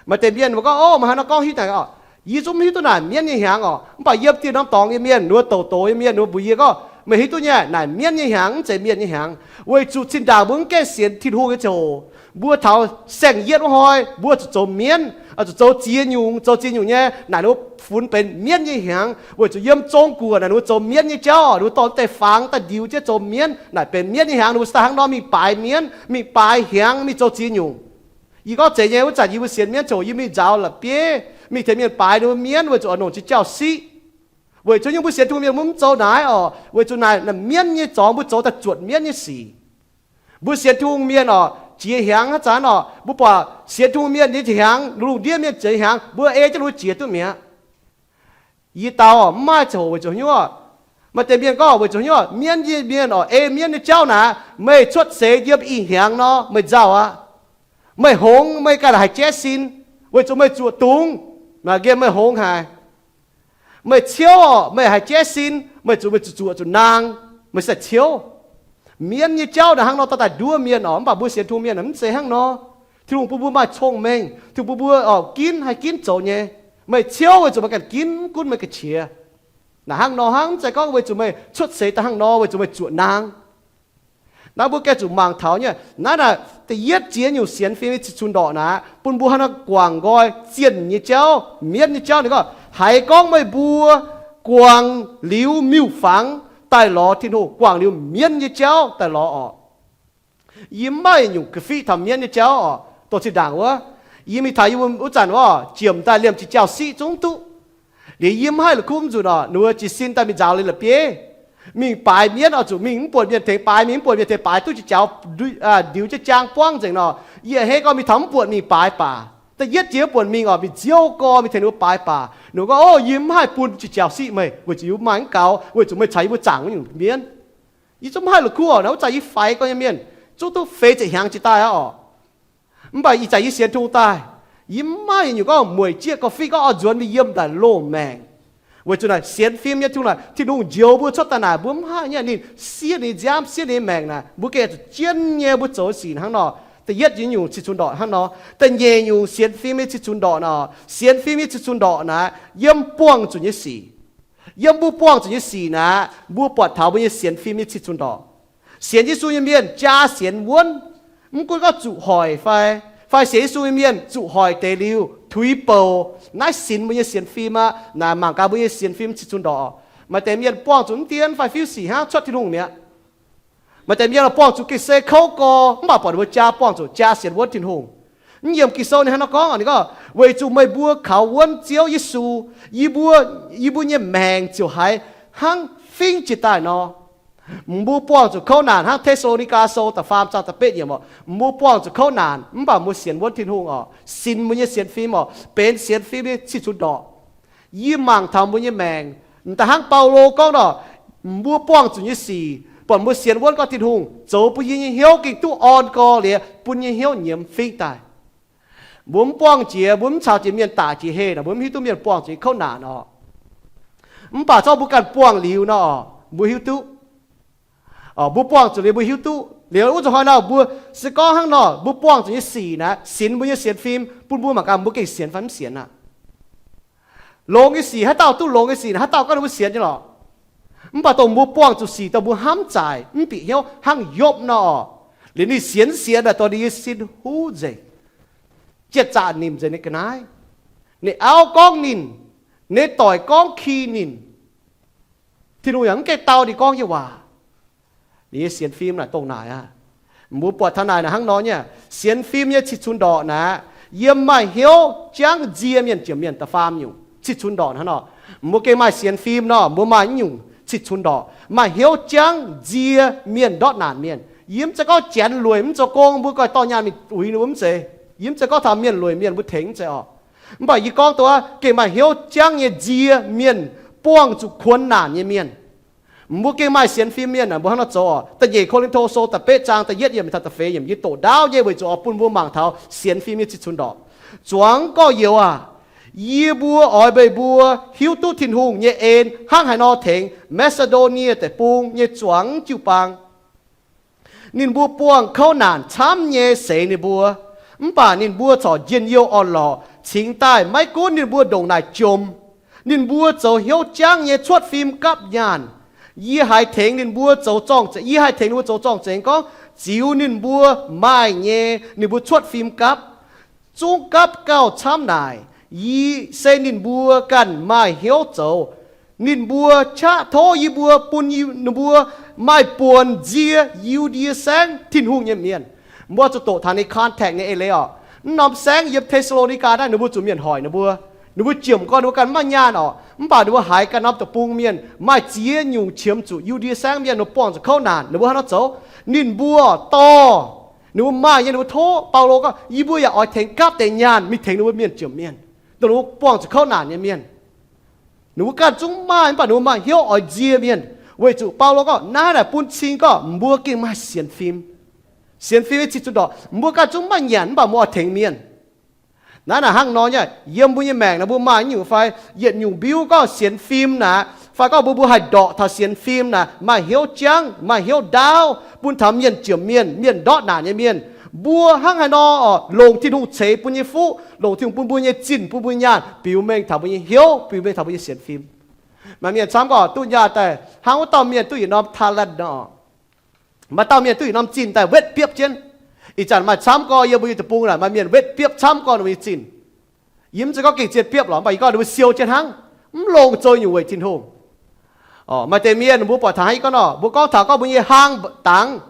Maaih deix mienh mbuo gorngv, ov, meih haaix nor gorngv hiuv naaic oc? Yie zungv mv hiuv duqv naaic mienv nyei hnyangx oc. Mv baac yiem dieh norm dorngx nyei mienh, ninh mbuo douc douc nyei mienh, ninh mbuo mbuox yie gorngv, meih hiuv duqv nyei, naaic mienv nyei hnyangx, mv zeiz mienh nyei hnyangx. Weic zuqc zinh ndaangc mbuo mv gaengh sienx Tin-Hungh nyei ziangh hoc, mbuo taux saeng-yietv wuov hnoi mbuo zuqc zoux mienv, zuqc zoux ziex nyungc, zoux ziex nyungc nyei naaic ninh mbuo funx benx mienv nyei hnyangx. Weic zuqc yiem Zong-Guoqv naaic ninh mbuo zoux mienv nyei jauv, ninh mbuo dorh deix fangx daaih ndiux jienv zoux mienv, naaic benx mienv nyei hnyangx. Ninh mbuo se daaih hnangv nor mingh baaix mienv, mingh baaix hnyangx, mingh zoux ziex nyungc. Yie gorngv zeiz nyei, wuov zanc yie mbuo sienx mienv ziangh hoc yie mingh nzaaux la'bieiv, mingh tengx mienh baaix ninh mbuo mienv weic zuqc oix nongc jiex jauv-siqv. Weic zuqc nyungc mbuo sienx Tin-Hungh mienh mbuo mv zoux naaiv oc, weic zuqc naaic, naaic mienv nyei zorngx mbuo zoux daaih zuotc mienv nyei sic. Mbuo sienx Tin-Hungh mienh oc, jiex hnyangx hnangv zanc oc, mbuo buatc sienx Tin-Hungh mienh nyei jiex hnyangx, lungh ndiev mienh jiex hnyangx, mbuo ei jienv ninh mbuo jiex duqv mi'aqv. Yie dau oc, mv maaih ziangh hoc weic zuqc haaix nyungc oc? Maaih deix mienh gorngv weic zuqc haaix nyungc oc? Mienv nyei mienh oc, ei mienv nyei jauv naaic, meih cuotv seix yiem ih hnyangx nor meih nzauh aqv. Meih hngongx meih ganh haiz jaiv sin, weic zuqc meih zuoqc dungz. Naaic nqemh meih hngongx haic. Meih ciouv oc, meih haiz jaiv sin, meih zuqc, meih zuqc zuoqc zuqc naang, meih se ciouv. Mienv nyei jauv naaic hnangv nor dorh daaih nduov mienh oc. Mv baac mbuo sienx Tin-Hungh mienh mv zeiz hnangv nor. Tin-Hungh bun mbuo maaih cong-mengh, Tin-Hungh bun mbuo oc ginv haih ginv zoux nyei. Meih ciouv weic zuqc meih ganh ginv, mv gunv meih ga'qiex. Naaic hnangv nor hnangv, mv zeiz gorngv weic zuqc meih cuotv seix daaih hnangv nor, weic zuqc meih zuoqc naang. Naaiv mbuo gengh zuqc mangc taux nyei. Naaiv naaic da'yietv jiex nyungc sienx fim nyei cih cunx ndorqc naaic, bun mbuo haaix nor guangc nqoi zienh nyei jauv, mienv nyei jauv. Ninh gorngv, haiz gorngv meih mbuo guangc liuz miuc-fangx daaih lorz Tin-Hungh, guangc liuz mienv nyei jauv daaih lorz oc. Yie mv maaih nyungc ga'fiqv taux mienv nyei jauv oc. Dongh zinh ndaangc wuov, yie mingh taux yie wuov zanc wuov, jiemc daaih liemh jiex jauv-siqv zungv duqv. Liuz yie mv haih la'kuqv nzunc oc, ninh mbuo jiez sin daaih mingh nzaaux liuz la'bieiv. Mingh baaix mienv oix zuqc mingh mv buatc mienh tengx baaix, mingh mv buatc mienh tengx baaix duqv jiex jaux, ndiux jienv jaang buangv nzengc nor. Yie a'hneiv gorngv mingh taux mv buatc mingh baaix baac. Da'yietv jiex mv buatc mingh oc, mingh nziouv gorx mingh tengx ninh mbuo baaix baac. Ninh mbuo gorngv, ov, yie mv haih bun jiex jaux-siqv meih, weic zuqc yie mv maaih mv gaux, weic zuqc meih caux yie mbuo zaangc wuov nyungc mienv. Yie zungv mv haih la'kuqv oc. Naaiv wuov zanc yie faix gorx nyei mienh zungv duqv feix ziepc hnyangx jiex daaih aqv oc. Mv baac ih zanc yie sienx Tin-Hungh daaih, yie mv maaih nyungc gorngv mueic jieqv ga'fiqv gorngv oix nzuonx mingh yiem naaic loz-maengc. Weic zuqc naaic sienx fim nyei Tin-Hungh naaic, Tin-Hungh njoux mbuo cuotv daaih naaic, mbuo mv haih nyei, ninh siev ninh nziaamv, siev ninh maengc naaic, mbuo gengh zuqc jienv nyei mbuo zoux sic hnangv nor. Da'yietv nyungc cih cunx ndorqc hnangv nor. Da'nyeic nyungc sienx fim nyei cih cunx ndorqc nor, sienx fim nyei cih cunx ndorqc naaic, yiem buangh zuqc nyei sic. Yiem mbuo buangh zuqc nyei sic naaic, mbuo buatc taux mbuo nyei sienx fim nyei cih cunx ndorqc. Sienx Yesu nyei mienh jaa sienx wuonv. Mv gunv gorngv zuqc hoic fai, fai sienx Yesu nyei mienh zuqc hoic deix liuz tuix bouc, naaiv sinx mbuo nyei sienx fim aqv. Naaic mangc gaax mbuo nyei sienx fim cih cunx ndorqc. Maaih deix mienh buangh zuqc mv dien fai fiuv sic hnangv cuotv Tin-Hungh mi'aqv. Maaih deix mienh buangh zuqc geh se kouv gorx, mv baac buatc ninh mbuo jaa buangh zuqc jaa sienx wuonv Tin-Hungh. Mv yiemc Ging-Sou ninh hnangv nor gorngv, ninh gorngv, weic zuqc meih mbuo kaux wuonv Ziouv Yesu, yie mbuo, yie mbuo nyei maengc ziouc haiz hnangv fingv jiex daaih nor. Mbuo buangh zuqc kouv naanc hnangv Te^saa^lo^ni^gaa Sou da'faam zaang da'betv yiemc oc. Mbuo buangh zuqc kouv naanc mv baac mbuo sienx wuonv Tin-Hungh oc, sinx mbuo nyei sienx fim oc, benx sienx fim nyei cih cunx ndorqc. Yie mangc taux mbuo nyei maengc, m'daaih hnangv Baulo gorngv nor, mbuo buangh zuqc nyei sic, buatc mbuo sienx wuonv gorngv Tin-Hungh zoux bun yie nyei hnyouv gengh duqv orn gorx liuz, bun nyei hnyouv nyiemz fingv daaih. Mbuo mv buangh jiex, mbuo mv caux jiex mienh daic jiex heh nor, mbuo mv hiuv duqv mienh buangh zuqc nyei kouv naanc oc. Mv baac zorqv mbuo ganh buangh liuz nor, mbuo hiuv duqv. Mbuo buangh zuqc liuz mbuo hiuv duqv. Liuz wuov zuqc hnoi nor mbuo se gorngv hnangv nor, mbuo buangh zuqc nyei sic naaic sinx mbuo nyei sienx fim, bun mbuo mangc gaax mbuo gengh sienx fai mv sienx aqv. Longx nyei sic, haaix dauh duqv longx nyei sic, haaix dauh gorngv ninh mbuo sienx nyei lorqc. Mv baac dongh mbuo buangh zuqc sic dongh mbuo hnamv zaaic mv bieqc hnyouv hnangv Yopv nor oc. Liuz ninh sienx sienx naaic dongh ninh nyei sin huv nzengc, jiex zaqc nimc nzengc ninh ga'naaiv. Ninh auv gorngv ninh, ninh doic gorngv ki ninh, Tin-Hungh yaac mv gaengh dau ninh gorngv nyei waac. Ninh nyei sienx fim naaic dongh naaic aqv. Mbuo buatc taux naaic naaic hnangv nor nyei, sienx fim nyei cih cunx ndorqc naaic, yiem maaih hnyouv jangv nzie mienh jomc mienh da'faam nyungc cih cunx ndorqc hnangv nor. Mbuo gengh maaih sienx fim nor, mbuo maaih nyungc cih cunx ndorqc, maaih hnyouv jangv nzie mienh ndortv naanc mienh. Yie mv zeiz gorngv janx lueic mv zoux gong mbuo ganh dorh nyaanh mingh uix ninh mbuo mv zeiz. Yie mv zeiz gorngv taux mienh lueic mienh mbuo tengx mv zeiz oc. Mv baac yie gorngv dongh gengh maaih hnyouv jangv nyei nzie mienh, buangh zuqc kuonx naanc nyei mienh. Mbuo gengh maaih sienx fim mienh naaic mbuo hnangv nor zoux oc. Da'nyeic Ko^lin^to Sou da'betv zaang da'yietv yiemc taux da'feix yiemc yie doqc ndaauv nyei weic zuqc oix bun mbuo mangc taux sienx fim nyei cih cunx ndorqc. Zuangx gorx-youz aac, yie mbuo oix meih mbuo hiuv duqv Tin-Hungh nyei en hnangv haaix nor tengx Maa^si^ndo^nie Deic-Bung nyei zuangx jiu-baang. Ninh mbuo buangh kouv naanc camv nyei seix ninh mbuo, mv baac ninh mbuo corc njien-youh orn-lorqc cingx daaih. Maiv gunv ninh mbuo ndongc naaic jomc, ninh mbuo zoux hnyouv jangv nyei cuotv fim gapv nyaanh. Yie haiz tengx ninh mbuo zoux zorng-zengx, yie haih tengx ninh mbuo zoux zorng-zengx gorngv ziux ninh mbuo maaih nyei, ninh mbuo cuotv fim gapv, zungv gapv gauh camv naaic. Yie se ninh mbuo ganh maaih hnyouv zoux. Ninh mbuo qaqv tov yie mbuo bun ninh mbuo maaih buonc nzie Yu^ndie Saengv Tin-Hungh nyei mienh. Mbuo zuqc doqc taux ninh contact nyei eix leiz oc. Mv norm saengv yiem Te^saa^lo^ni^gaa naaiv ninh mbuo zuqc mienh hoic ninh mbuo. Ninh mbuo jomc gorn ninh mbuo ganh maiv maaih nyaanh oc, mv baac ninh mbuo haiz ganh norm deic-bung mienh maaih ziex nyungc qiemx zuqc Yu^ndie Saengv mienh, ninh mbuo buangh zuqc kouv naanc, ninh mbuo hnangv nor zoux. Ninh mbuo dorh, ninh mbuo maaih nyei, ninh mbuo tov Baulo gorngv, yie mbuo yaac oix tengx gapv deix nyaanh mingh tengx ninh mbuo mienh jomc mienh, dongh ninh mbuo buangh zuqc kouv naanc nyei mienh. Ninh mbuo ganh zungv maaih, mv baac ninh mbuo maaih hnyouv oix nzie mienh, weic zuqc Baulo gorngv naaiv naaic bun cing gorngv mbuo gengh maaih sienx fim. Sienx fim nyei cih cunx ndorqc, mbuo ganh zungv maiv maaih nyanc mv baac mbuo oix tengx mienh. Naaiv naaic hnangv nor nyei, yiem mbuo nyei maengc naaic mbuo maaih nyungc fai yietc nyungc mbiuv gorngv sienx fim naaic, fai gorngv mbuo, mbuo haih ndorqc taux sienx fim naaic, maaih hnyouv jangv, maaih hnyouv ndaauv bun taux mienh jomc mienh, mienh ndortv naanc nyei mienh. Mbuo hnangv haaix nor oc, longc Tin-Hungh ceix bun nyei fuqv, longc Tin-Hungh bun mbuo nyei zinh, bun mbuo nyaanh, biux mengh taux mbuo nyei hnyouv, biux mengh taux mbuo nyei sienx fim. Maaih mienh camv gorqv duqv nyaanh daaih hnangv wuov dauh mienh duqv yietc norm talent nor. Maaih dauh mienh duqv yietc norm zinh daaih wetv biopv jienv. Ih zanc maaih camv gorqv yiem mbuo nyei deic-bung naaic maaih mienh wetv biopv camv gorqv ninh mbuo nyei zinh. Yie mv zeiz gorngv gengh zien biopv lorqc, mv baac yie gorngv ninh mbuo siou jienv hnangv, mv longc zoux nyungc weic Tin-Hungh. Maaih deix mienh mbuo buatc taux hnangv yie gorngv nor, mbuo gorngv taux gorngv mbuo nyei hlang dangx,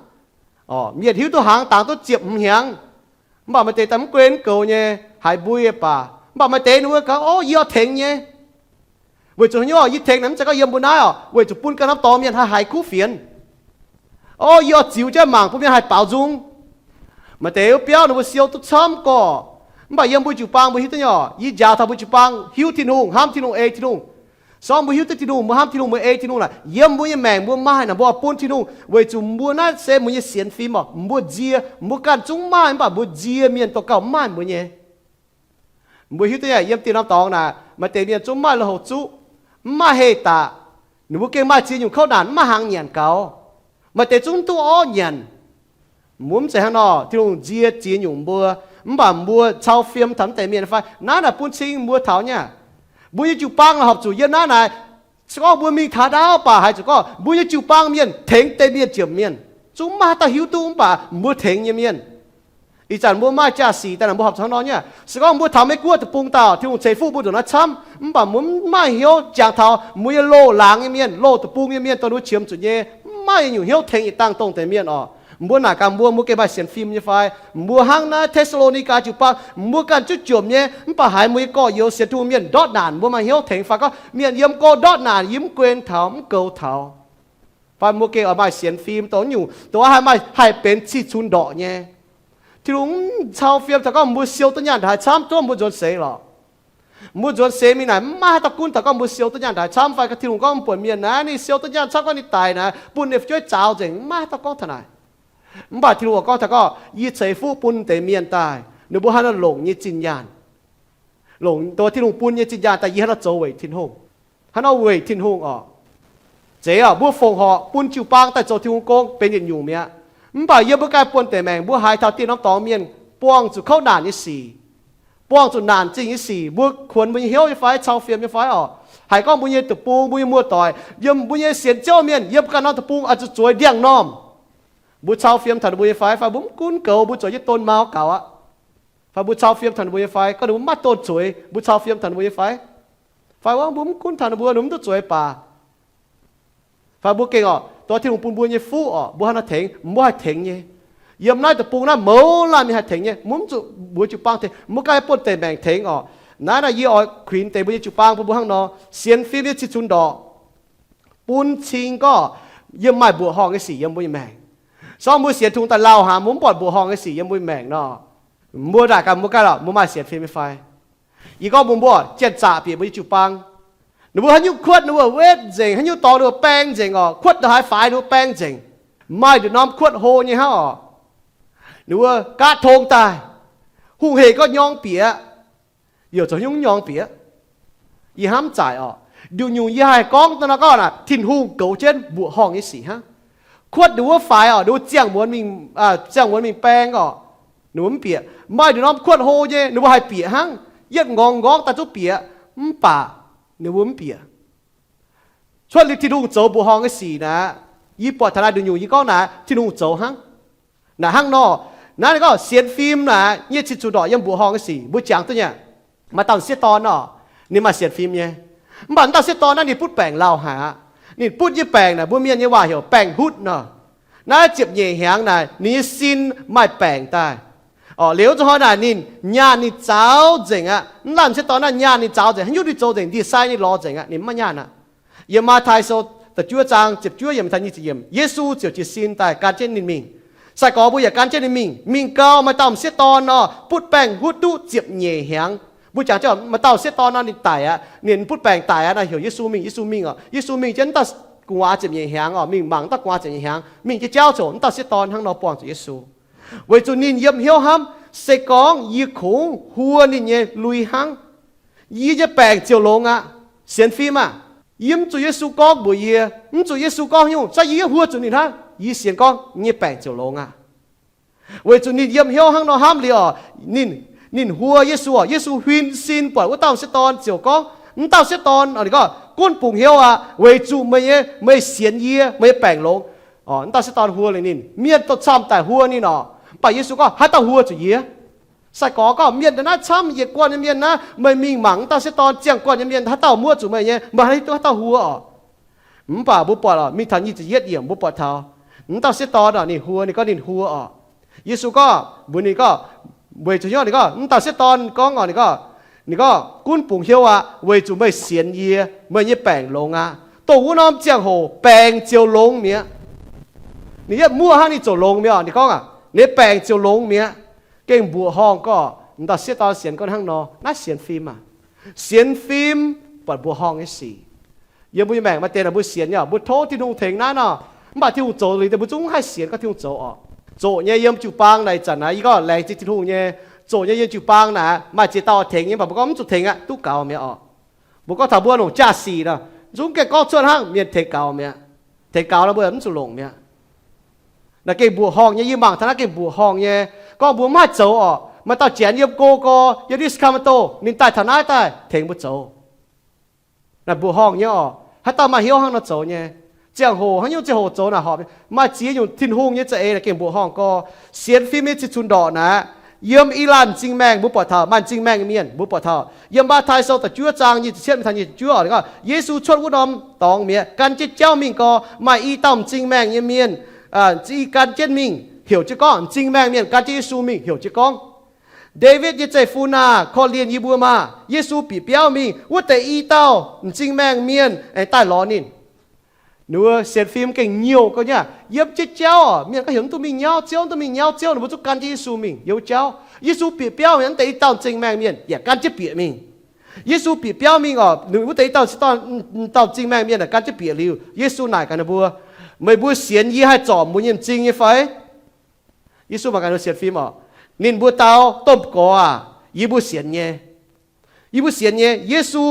mienh hiuv duqv hlang dangx duqv ziepc hmz hnyangx, mv baac maaih deix daaih mv guen mv goux nyei, haiz mbui baac. Mv baac maaih deix ninh mbuo gaax, o, yie oix tengx nyei. Weic zuqc haaix nyungc yie tengx naaic mv zeiz gorngv yiem mbuo naaiv oc, weic zuqc bun ganh norm dorngx mienh haih haiz kuv fienx. O, yie oix ziux jienv mangc bun mienh haih baaux nzung. Maaih deix wuov biauv ninh mbuo siou duqv camv gorqv, mv baac yiem mbuo jiu-baang mbuo hiuv duqv nyei oc. Yie njaaux taux mbuo jiu-baang hiuv Tin-Hungh, hnamv Tin-Hungh, ei Tin-Hungh. Se gorngv mbuo hiuv duqv Tin-Hungh, mbuo hnamv Tin-Hungh, mbuo ei Tin-Hungh naaic, yiem mbuo nyei maengc mbuo maaih naaic, mbuo oix bun Tin-Hungh weic zuqc mbuo naaiv se mbuo nyei sienx fim oc. Mbuo nzie, mbuo ganh zungv maaih, mv baac mbuo nzie mienh dongh gauh mv maaih mbuo nyei. Mbuo hiuv duqv nyei, yiem dieh norm dorngx naaic maaih deix mienh zungv mv maaih lui-houx zuqv, mv maaih heh daqc. Ninh mbuo gengh maaih ziex nyungc kouv naanc, mv maaih hnaangx nyanc gaux. Maaih deix zungv mv duqv orv nyanc. Mbuo mv zeiz hnangv nor, Tin-Hungh nzie ziex nyungc mbuo, mv baac mbuo cau fiem taux mv deix mienh fai? Naaiv naaic bun cing mbuo taux nyei aqv. Mbuo nyei jiu-baang naaic horpc zuqc yiem naaiv naaic, se gorngv mbuo mingh taux ndaauv baac haiz zuqc gorngv mbuo nyei jiu-baang mienh tengx deix mienh jomc mienh. Zungv mv maaih haaix dauh hiuv duqv mv baac mbuo tengx nyei mienh. Ih zanc mbuo maaih jaa-sic daaih naaic mbuo horpc zuqc hnangv nor nyei aqv. Se gorngv mbuo taux Meiv-Guoqv deic-bung dauh, Tin-Hungh ceix fuqv mbuo ndongc naaiv camv, mv baac mbuo mv maaih hnyouv jangx taux mbuo nyei loz-laangz nyei mienh, loz deic-bung nyei mienh, dongh ninh mbuo qiemx zuqc nyei, mv maaih nyungc hnyouv tengx yietc dangh dongh deix mienh oc. Mbuo naaic gaax mbuo, mbuo gengh maaih sienx fim nyei fai? Mbuo hnangv naaiv Te^saa^lo^ni^gaa jiu-baang, mbuo ganh zungv jomc nyei, mv baac haiz mbuo nyei gorx-youz sienx Tin-Hungh mienh ndortv naanc, mbuo maaih hnyouv tengx fai gorngv mienh yiem go ndortv naanc, yie mv guen taux, mv goux taux. Fai mbuo gengh oix maaih sienx fim dongh nyungc, dongh haih maaih haih benx cih cunx ndorqc nyei. Tin-Hungh mv cau fiem taux gorngv mbuo siou duqv nyaanh haaix camv, duqv mbuo nzuonx seix lorqc. Mbuo nzuonx seix mingh naaic mv maaih haaix dauh gunv taux gorngv mbuo siou duqv nyaanh haaix camv fai ga Tin-Hungh gorngv mv buonc mienh naaiv ninh siou duqv nyaanh camv gorngv ninh daic naaic bun ninh fu'jueiv zaaux nzengc, mv maaih haaix dauh gorngv taux naaic. Mv baac Tin-Hungh gorngv taux gorngv, yie ceix fuqv bun deix mienh daaih, ninh mbuo haaix nor longc nyei zinh nyaanh, longc dongh Tin-Hungh bun nyei zinh nyaanh daaih yie haaix nor zoux weic Tin-Hungh, haaix nor weic Tin-Hungh orqc. Zeiz orqc, mbuo fongc horc bun jiu-baang daaih zoux Tin-Hungh gong benx yietc nyungc mi'aqv. Mv baac yiem mbuo ganh buonv deix maengc mbuo haiz taux dieh norm dorngx mienh buangh zuqc kouv naanc nyei sic, buangh zuqc naanc zingh nyei sic, mbuo kuonx mbuo nyei hnyouv nyei fai, cau fiem nyei fai orqc. Haiz gorngv mbuo nyei deic-bung, mbuo nyei muoz-doic, yiem mbuo nyei sienx Ziouv mienh yiem ganh norm deic-bung oix zuqc zueiz ndiangx-normh, mbuo cau fiem taux ninh mbuo nyei fai, fai mbuo mv gunv goux mbuo zueiz jienv don mau gaux aqv. Fai mbuo cau fiem taux ninh mbuo nyei fai, gorngv ninh mbuo maiv don zueiz, mbuo cau fiem taux ninh mbuo nyei fai, fai mbuo mv gunv taux ninh mbuo, ninh mbuo mv duqv zueiz baac fai mbuo gengh orqc, dongh Tin-Hungh bun mbuo nyei fuqv orqc, mbuo haaix nor tengx, mbuo haih tengx nyei. Yiem naaiv deic-bung naaiv mouz laanh mienh haih tengx nyei, mbuo mv zuqc mbuox jiu-baang tengx, mbuo ganh buonv deix maengc tengx orqc. Naaiv naaic yie oix kuinx deix mbuo nyei jiu-baang bun mbuo hnangv nor, sienx fim nyei cih cunx ndorqc bun cing gorngv yiem maaih mbuoqc horngh nyei sic yiem mbuo nyei maengc. Sorng mbuo sienx Tin-Hungh daaih lauh haaix, mbuo mv buatc mbuoqc horngh nyei sic yiem mbuo nyei maengc nor, mbuo ndaaic ganh mbuo ganh lorqc, mbuo maaih sienx fim nyei fai? Yie gorngv mbuo mbuo janx-zaqc bieqc mbuo nyei jiu-baang, ninh mbuo haaix nyungc kuotv ninh mbuo wetv nzengc, haaix nyungc dorngx ninh mbuo baeng nzengc orqc, kuotv ndongc haaix faix ninh mbuo baeng nzengc, maaih nduqc norm kuotv hlo nyei hnangv orqc. Ninh mbuo gaatv tong daaih, hungh hec gorngv nyorng bieqc, yaac zoux haaix nyungc nyorng bieqc, yie hnamv zaaic orqc. Nduqc nyungc yie haih gorngv daaih nor gorngv naaic, Tin-Hungh goux jienv mbuoqc horngh nyei sic hnangv. Kuotv ninh wuov faix orqc, ninh mbuo ziangh muonz mingh, ziangh muonz mingh baeng orqc, ninh mbuo mv bieqc. Maaih nduqc norm kuotv hlo nyei, ninh mbuo haih bieqc hnangv, yietv nqorngv nqorngv daaih zungv bieqc, mv baac ninh mbuo mv bieqc. Cuotv liuz Tin-Hungh zoux mbuoqc horngh nyei sic naaic, yie buatc taux naaiv nduqc nyungc yie gorngv naaic Tin-Hungh zoux hnangv. Naaic hnangv nor, naaiv ninh gorngv sienx fim naaic nyei cih cunx ndorqc yiem mbuoqc horngh nyei sic, mbuo jangx duqv nyei. Maaih dauh m'sieqv dorn orqc, ninh maaih sienx fim nyei. Mv baac m'dauh sieqv dorn naaiv ninh butv baengc lauh haic aqv. Ninh butv nyei baengc naaic mbuo mienh nyei waac heuc baengc hutv nor. Naaiv ziepc nyeic hnyangx naaic ninh nyei sin maaih baengc daaih. Orqc, liuz zuqc hnoi naaic ninh nyaanh ninh zaux nzengc aqv. Mv laanh m'sieqv dorn naaiv nyaanh ninh zaux nzengc, haaix nyungc ninh zoux nzengc, ndie-sai ninh lorz nzengc aqv, ninh maiv nyaanh aqv. Yiem Matv^taai Sou da'juov zaang ziepc juov yiemc taux nyic ziepc yiemc, Yesu ziouc jiez sin daaih gan jienv ninh mingh. Sai-gorx mbuo yaac gan jienv ninh mingh. Mingh gau, maaih dauh m'sieqv dorn nor, butv baengc hutv duqv ziepc nyeic hnyangx. Mbuo jangx jienv maaih dauh m'sieqv dorn nor, ninh daic aqv, ninh butv baengc daic aqv, naaiv heuc Yesu mingh. Yesu mingh orqc, Yesu mingh jienv m'dauh gu'nguaaz ziepc nyeic hnyangx orqc, mingh mangc m'dauh gu'nguaaz ziepc nyeic hnyangx, mingh jienv jauv ziouc m'dauh sieqv dorn hnangv nor buangh zuqc Yesu. Weic zuqc ninh yiem hnyouv hnamv, se gorngv yie kungx huo ninh nyei lui hnangv, yie nyei baengc ziouc longx aqv. Sienx fim aah! Yie mv zuqc Yesu gorngv mbuox yie, mv zuqc Yesu gorngv nyungc, se yie huo zuqc ninh hnangv, yie sienx gorngv yie nyei baengc ziouc longx aqv. Weic zuqc ninh yiem hnyouv hnangv nor hnamv liuz orqc, ninh, ninh huo Yesu orqc, Yesu huin sin buatc wuov dauh m'sieqv dorn ziouc gorngv, m'dauh sieqv dorn, ninh gorngv, gunv bungx hnyouv aqv, weic zuqc meih nyei, meih sienx yie, meih nyei baengc longx. M'dauh sieqv dorn huo liuz ninh, mienh dongh camv daic huo ninh orqc. Mv baac Yesu gorngv, haaix dauh huo zuqc yie? Sai-gorx gorngv, mienh ndongc naaiv camv, yietc guanh nyei mienh naaiv, meih mingh mangc m'dauh sieqv dorn, ziangh guanh nyei mienh haaix dauh muoqv zuqc meih nyei, meih haaix haaix dauh huo orqc? Mv baac mbuo buatc orqc, mingh taux nyic ziepc yietv yiemc mbuo buatc taux m'dauh sieqv dorn orqc, ninh huo, ninh gorngv ninh huo orqc. Yesu gorngv mbuox ninh gorngv, weic zuqc hnyouv ninh gorngv, m'dauh sieqv dorn gorngv orqc, ninh gorngv, ninh gorngv, gunv bungx hnyouv aqv, weic zuqc meih sienx yie, meih nyei baengc longx aqv. Dongh wuov norm ziangh hoc baengc ziouc longx mi'aqv. Ninh yietv muoqv hnangv ninh ziouc longx mi'aqv. Ninh gorngv aqv, ninh baengc ziouc longx mi'aqv. Gengh mbuoqc horngh gorngv, m'dauh sieqv dorn sienx gorngv hnangv nor, naaiv sienx fim aah! Sienx fim buatc mbuoqc horngh nyei sic. Yiem mbuo nyei maengc maaih deix naaic mbuo sienx nyei, mbuo tov Tin-Hungh tengx naaiv nor, mv baac Tin-Hungh zoux liuz deix mbuo zungv mv haih sienx gorngv Tin-Hungh zoux orqc. Zoqc nyei yiem jiu-baang naaic ih zanc naaiv yie gorngv laengz zingh Tin-Hungh nyei, zoqc nyei yiem jiu-baang naaic maaih ziex dauh tengx nyei, mv baac mbuo gorngv mv zuqc tengx aqv, duqv gaux mi'aqv orqc. Mbuo gorngv taux mbuo longc jaa-sic nor, zungv gengh gorngv cuotv hnangv, mienh tengx gaux mi'aqv. Tengx gaux nor mbuo mv zuqc longc mi'aqv. Naaiv gengh mbuoqc horngh nyei, yie mangc taux naaiv gengh mbuoqc horngh nyei. Gorngv mbuo mv haih zoux orqc, maaih dauh janx yiem go gorx, yiem Sacramento, ninh daaih taux naaiv daaih tengx mbuo zoux. Naaic mbuoqc horngh nyei orqc, haaix dauh maaih hnyouv hnangv nor zoux nyei. Ziangh hoc haaix nyungc ziangh hoc zoux naaic horpc. Maaih ziex nyungc Tin-Hungh nyei za'eix naaic gengh mbuoqc horngh gorx. Sienx fim nyei cih cunx ndorqc naaiv, yiem Ilan m'zing maengh mbuo buatc taux, maaih m'zing maengh nyei mienh mbuo buatc taux. Yiem Matv^taai Sou da'juov zaang nyic ziepc cietv mingh taux nyic ziepc juov, ninh gorngv Yesu cuotv wuov norm dorngx mi'aqv, gan jienv jauv mingh gorx, maaih i dauh m'zing maengh nyei mienh, i gan jienv mingh, heuc jienv gorngv, m'zing maengh mienh gan jienv Yesu mingh heuc jienv gorngv, Ndaawitv nyei zeiv-fun aah! Korv-lienh yie mbuo maah! Yesu bieqc biauv mingh, wuov deix i dauh m'zing maengh mienh aengx daaih lorz ninh. Ninh mbuo sienx fim gengh nyouh gauh nyei. Yiem jienv jauv, mienh gorngv heuc mv duqv mingh nyauv, Ziouv mv duqv mingh nyauv, Ziouv, ninh mbuo zungv gan jienv Yesu mingh yiem wuov jauv. Yesu bieqc biauv mienh, mv deix i dauh m'zing maengh mienh yaac gan jienv bieqc mingh. Yesu bieqc biauv mingh oc, ninh mv deix i dauh, dauh m'zing maengh mienh yaac gan jienv bieqc liuz, Yesu naaic gaax ninh mbuo, meih mbuo sienx yie haih zorc mbuo nyei m'zing nyei fai? Yesu mangc gaax ninh mbuo sienx fim oc. Ninh mbuo dau, Domh Gorx aac, yie mbuo sienx nyei. Yie mbuo sienx nyei. Yesu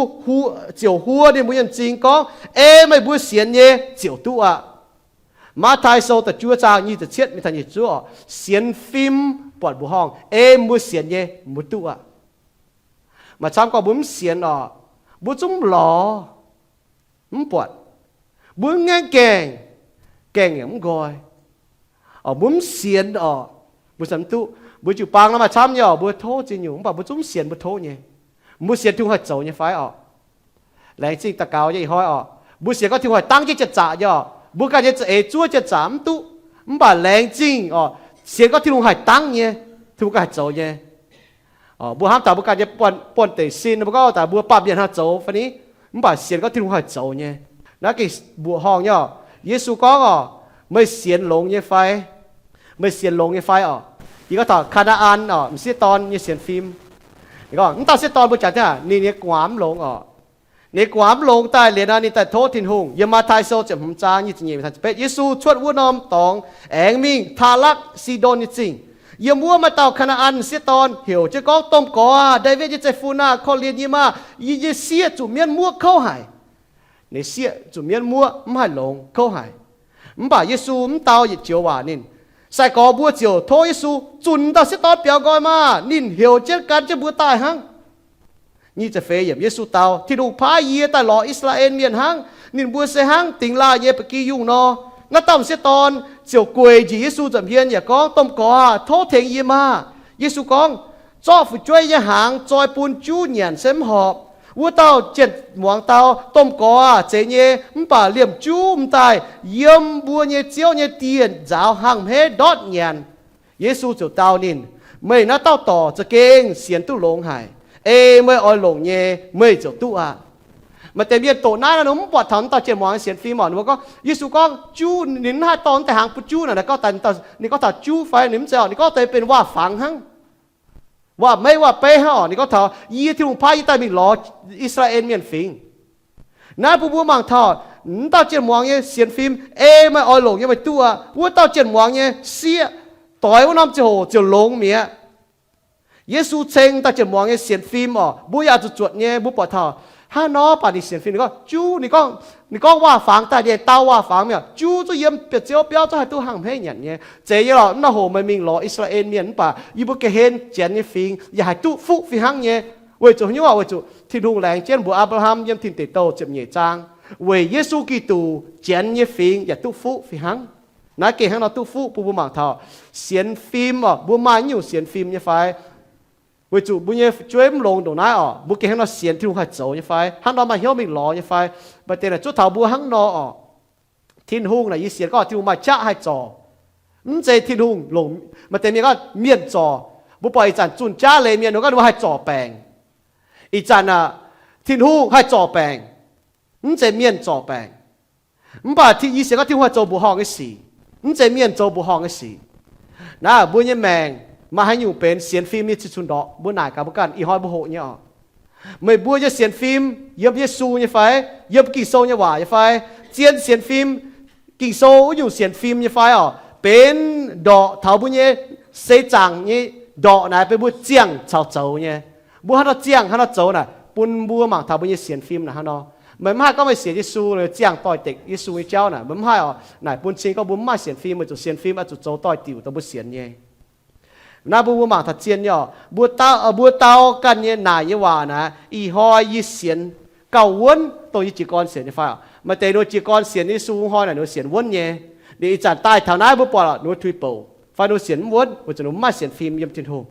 ziouc huo ninh mbuo nyei m'zing gorngv, Ei meih mbuo sienx nyei ziouc duqv aqv. Matv^taai Sou da'juov zaang nyic ziepc cietv mingh taux nyic ziepc zuov oc, sienx fim buatc mbuoqc horngh, Ei mbuo sienx nyei, mbuo duqv aqv. Maaih camv gorngv mbuo mv sienx oc, mbuo zungv mv lorz, mv buatc. Mbuo mv ngaengv gaengh, gaengh yaac mv nqoi. Mbuo mv sienx oc, mbuo mv duqv. Mbuo jiu-baang nor maaih camv nyei oc, mbuo tov ziex nyungc, mv baac mbuo zungv mv sienx mbuo tov nyei. Mbuo sienx Tin-Hungh haih zoux nyei fai oc? Laengz zingh daux gaux nyei ih hnoi oc. Mbuo sienx gorngv Tin-Hungh haih dangv jienv janx-zaqc nyei oc. Mbuo ganh nyei za'eix zuov janx-zaqc mv duqv. Mv baac laengz zingh oc, sienx gorngv Tin-Hungh haih dangv nyei, Tin-Hungh ganh haih zoux nyei. Mbuo hnamv taux mbuo ganh nyei buonv deic sin, mbuo gorngv daaih mbuo baamh mienh hnangv zoux fai ni, mv baac sienx gorngv Tin-Hungh haih zoux nyei. Naaiv gengh mbuoqc horngh nyei oc. Yesu gorngv oc, Meih sienx longx nyei fai? Meih sienx longx nyei fai oc? Yie gorngv taux Kaa^naa^an oc, m'sieqv dorn nyei sienx fim. Gorngv mv dauh sieqv dorn mbuo jaax daaih ninh nyei gu'nguaaz mv longx oc. Ninh nyei gu'nguaaz mv longx daaih liuz nor, ninh daaih tov Tin-Hungh. Yiem Matv^taai Sou ziepc hmz zaang nyic ziepc nyeic mingh taux ziepc betv, Yesu cuotv wuov norm dorngx aengx mingh Taalakv Sidon nyei zingh. Yiem wuov maaih dauh Kaa^naa^an sieqv dorn heuc jienv gorngv, Domh Gorx aah, Ndaawitv nyei zeiv-fun aah, korv-lienh yie maah! Yie nyei sieqv zuqc mienv muoqv kouv haic. Ninh sieqv zuqc mienv muoqv mv haih longx, kouv haic. Mv baac Yesu mv dau yietc joux waac ninh. Sai-gorx mbuo ziouc tov Yesu, Zunc dauh sieqv dorn biaux nqoi maah! Ninh heuc jienv gan jienv mbuo daaih hnangv. Nyic ziepc feix yiemc, Yesu dau, Tin-Hungh paaiv yie daaih lorz I^saa^laa^en Mienh hnangv. Ninh mbuo se hnangv dingx laaih nyei ba'gi yungh nor. Naaiv dauh m'sieqv dorn ziouc gueic njiec Yesu nza'hmien yaac gorngv, Domh Gorx aah, tov tengx yie maah! Yesu gorngv, Zorqv fu'jueiv nyei hnaangx zoi bun juv nyanc se mv horpc. Wuov dauh jien-muangz dau, Domh Gorx aah, zeiz nyei, mv baac liemh juv m'daaih yiem mbuo nyei Ziouv nyei dieh nzaaux hnangv hmeiv ndortv nyanc. Yesu ziouc dau ninh, Meih naaiv dauh dorc za'gengh sienx duqv longx haic. Ei meih oix longc nyei, meih ziouc duqv aqv. Maaih deix mienh doqc naaiv nor, ninh mv buatc taux m'dauh jien-muangz nyei sienx fim oc. Ninh mbuo gorngv, Yesu gorngv juv, ninh mv haih dorh deix hnaangx bun juv naaic, ninh gorngv taux juv fai? Ninh mv zeiz oc. Ninh gorngv deix benx waac-fangx hnangv, waac-meiv waac-beiv hnangv oc. Ninh gorngv taux, Yie, Tin-Hungh paaiv yie daaih mingh lorz I^saa^laa^en Mienh fingx. Naaiv bun mbuo mangc taux m'dauh jien-muangz nyei sienx fim, Ei meih oix longc nyei, meih duqv aqv. Wuov dauh jien-muangz nyei sieqv doix wuov norm ziangh hoc ziouc longx mi'aqv. Yesu ceng dauh jien-muangz nyei sienx fim oc. Mbuo yaac zuqc zuotc nyei, mbuo buatc taux hnangv nor baac ninh sienx fim. Ninh gorngv juv, ninh gorngv waac-fangx daaih, ninh dau waac-fangx mi'aqv. Juv zungv yiem biauv-ziouv biauv zungv haih duqv hnangv hmeiv nyanc nyei. Zeiz nyei lorqc, mv nor hoc meih mingh lorz I^saa^laa^en Mienh mv baac yie mbuo ga'hlen Janx nyei fingx yaac haih duqv fuqv fih hnangv nyei. Weic zuqc haaix nyungc oc? Weic zuqc Tin-Hungh laengz jienv mbuox Apc^laa^ham yiem Tin Deic Douh ziepc nyeic zaang, weic Yesu Giduc Janx nyei fingx yaac duqv fuqv fih hnangv. Naaiv gengh hnangv nor duqv fuqv bun mbuo mangc taux sienx fim oc. Mbuo maaih nyungc sienx fim nyei fai? Weic zuqc mbuo nyei fu'jueiv mv longx ndongc naaiv oc, mbuo gengh hnangv nor sienx Tin-Hungh haih zoux nyei fai? Hnangv nor maaih hnyouv mingh lorz nyei fai? Maaih deix naaic zuov taux mbuo hnangv nor oc. Tin-Hungh naaic yie sienx gorngv Tin-Hungh maaih qaqv haih zorc. Mv zeiz Tin-Hungh longc, maaih deix mienh gorngv mienh zorc. Mbuo buatc ih zanc zunh jaav leiz mienh nor gorngv ninh mbuo haih zorc baengc. Ih zanc aah, Tin-Hungh haih zorc baengc, mv zeiz mienh zorc baengc. Mv baac yie sienx gorngv Tin-Hungh haih zoux mbuoqc horngh nyei sic, mv zeiz mienh zoux mbuoqc horngh nyei sic. Naaiv mbuo nyei maengc maaih haaix nyungc benx sienx fim nyei cih cun ndorqc, mbuo naaic gaax mbuo ganh, ih hnoi mbuo hoqc nyei oc. Meih mbuo nyei sienx fim yiem Yesu nyei fai? Yiem Ging-Sou nyei waac nyei fai? Zien sienx fim, Ging-Sou wuov nyungc sienx fim nyei fai oc? Benx ndorqc taux mbuo nyei seix zaangc nyei ndorqc naaic benx mbuo ziangh caux zoux nyei. Mbuo hnangv nor ziangh hnangv nor zoux naaic bun mbuo mangc taux mbuo nyei sienx fim naaic hnangv nor. Meih mv haih gorngv meih sienx Yesu, ziangh doix-dekc Yesu nyei jauv naaic, meih mv haih oc. Naaic bun cing gorngv mbuo mv maaih sienx fim, weic zuqc sienx fim oix zuqc zoux doix-diuc dongh mbuo sienx nyei. Naaiv mbuo mbuo mangc taux zien nyei oc. Mbuo dau, mbuo dau ganh nyei naaic nyei waac naaic, ih hnoi yie sienx gauh wuonv dongh yie jiez gorn sienx nyei fai oc? Maaih deix ninh mbuo jiez gorn sienx Yesu hnoi naaic ninh mbuo sienx wuonv nyei. Ninh ih zanc daaih taux naaiv mbuo buatc oc, ninh mbuo tuix bouc fai ninh mbuo sienx mv wuonv, weic zuqc ninh mbuo mv maaih sienx fim yiem Tin-Hungh.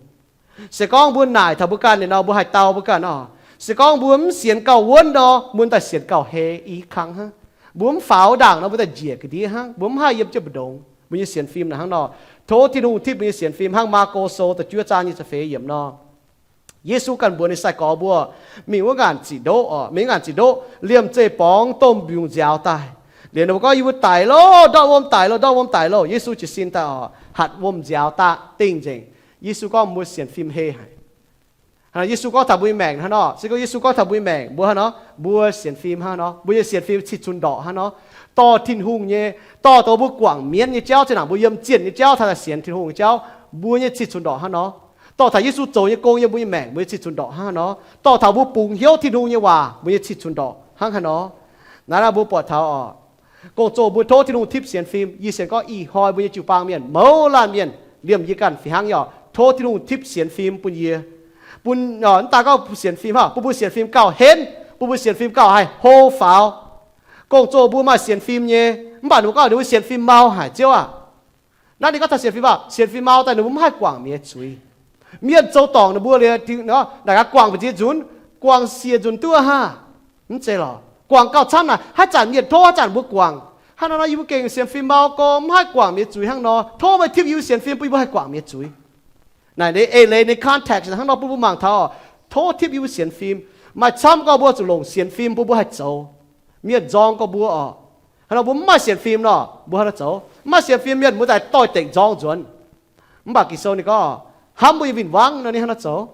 Se gorngv mbuo naaic taux mbuo ganh liuz nor, mbuo haih dau mbuo ganh oc. Se gorngv mbuo mv sienx gauh wuonv nor, mbuo daaih sienx gauh hei i kang hnangv. Mbuo mv faaux ndaangc nor, mbuo daaih njiec ga'ndiev hnangv, mbuo mv haih yiem jienv mbu'ndongx. Mbuo nyei sienx fim naaic hnangv nor. Tov Tin-Hungh tipv mbuo nyei sienx fim hnangv Maako Sou da'juov zaang nyic ziepc feix yiemc nor. Yesu ganh mbuox ninh sai-gorx mbuo, mingh wuov ngaanc ziqc ndoqv oc, mingh wuov ngaanc ziqc ndoqv, liemh zeih borngz domh mbiungc nziaaux daaih. Liuz ninh mbuo gorngv, Yie mbuo daic loh, ndortv wuom daic loh, ndortv wuom daic loh. Yesu jiez sin daaih oc, hatc wuom nziaaux daaih dingh nzengc. Yesu gorngv, Mbuo sienx fim heh haic. Hnangv nor Yesu gorngv taux mbuo nyei maengc hnangv nor, se gorngv Yesu gorngv taux mbuo nyei maengc, mbuo hnangv nor, mbuo sienx fim hnangv nor, mbuo nyei sienx fim cih cunx ndorqc hnangv nor. Dorh Tin-Hungh nyei, dorh dongh mbuo guangc mienv nyei jauv, zinh ndaangc mbuo yiem zienh nyei jauv, taux daaih sienx Tin-Hungh nyei jauv, mbuo nyei cih cunx ndorqc hnangv nor. Dorh taux Yesu zoux nyei gong yiem mbuo nyei maengc, mbuo nyei cih cunx ndorqc hnangv nor. Dorh taux mbuo bungx hnyouv Tin-Hungh nyei waac, mbuo nyei cih cunx ndorqc hnangv haaix nor. Naaiv naaiv mbuo buatc taux oc, gong-zoh mbuo tov Tin-Hungh tipv sienx fim. Yie sienx gorngv ih hnoi mbuo nyei jiu-baang mienh mouz laanh mienh liemh yie ganh fih hnangv nyei oc, tov Tin-Hungh tipv sienx fim bun yie. Bun, mv daaih gorngv sienx fim hnangv, bun mbuo sienx fim gauh henv, bun mbuo sienx fim gauh haih hlo faaux. Gong-zoh mbuo maaih sienx fim nyei, mv baac ninh mbuo gorngv ninh mbuo sienx fim mau haic, Ziouv aac. Naaiv ninh gorngv taux sienx fim aac, sienx fim mau daaih ninh mbuo mv haih guangc mienh nyei zuiz. Mienh zoux dorngc ninh mbuo liuz, naaic gaax guangc mbu'ziex nzunc, guangc siec nzunc duqv aqv. Mv zeiz lorqc, guangc gauh camv naaic, haaix zanc mienh tov, haaix zanc mbuo guangc. Hnangv nor nor yie mbuo gengh sienx fim mau gorngv mv haih guangc mienh nyei zuiz hnangv nor. Tov meih tipv yie mbuo sienx fim bun yie mbuo haih guangc mienh nyei zuiz. Naaic ninh eix leiz ninh context hnangv nor bun mbuo mangc taux, tov tipv yie mbuo sienx fim. Maaih camv gorngv mbuo zuqc longc sienx fim bun mbuo haih zoux. Mienh nzorng gorngv mbuo oc, hnangv nor mbuo mv maaih sienx fim nor, mbuo hnangv nor zoux. Mv maaih sienx fim mienh mbuo daaih doix-dekc nzorng nzuonx. Mv baac Ging-Sou ninh gorngv, hnamv mbuo nyei win-wangv nor ninh hnangv nor zoux.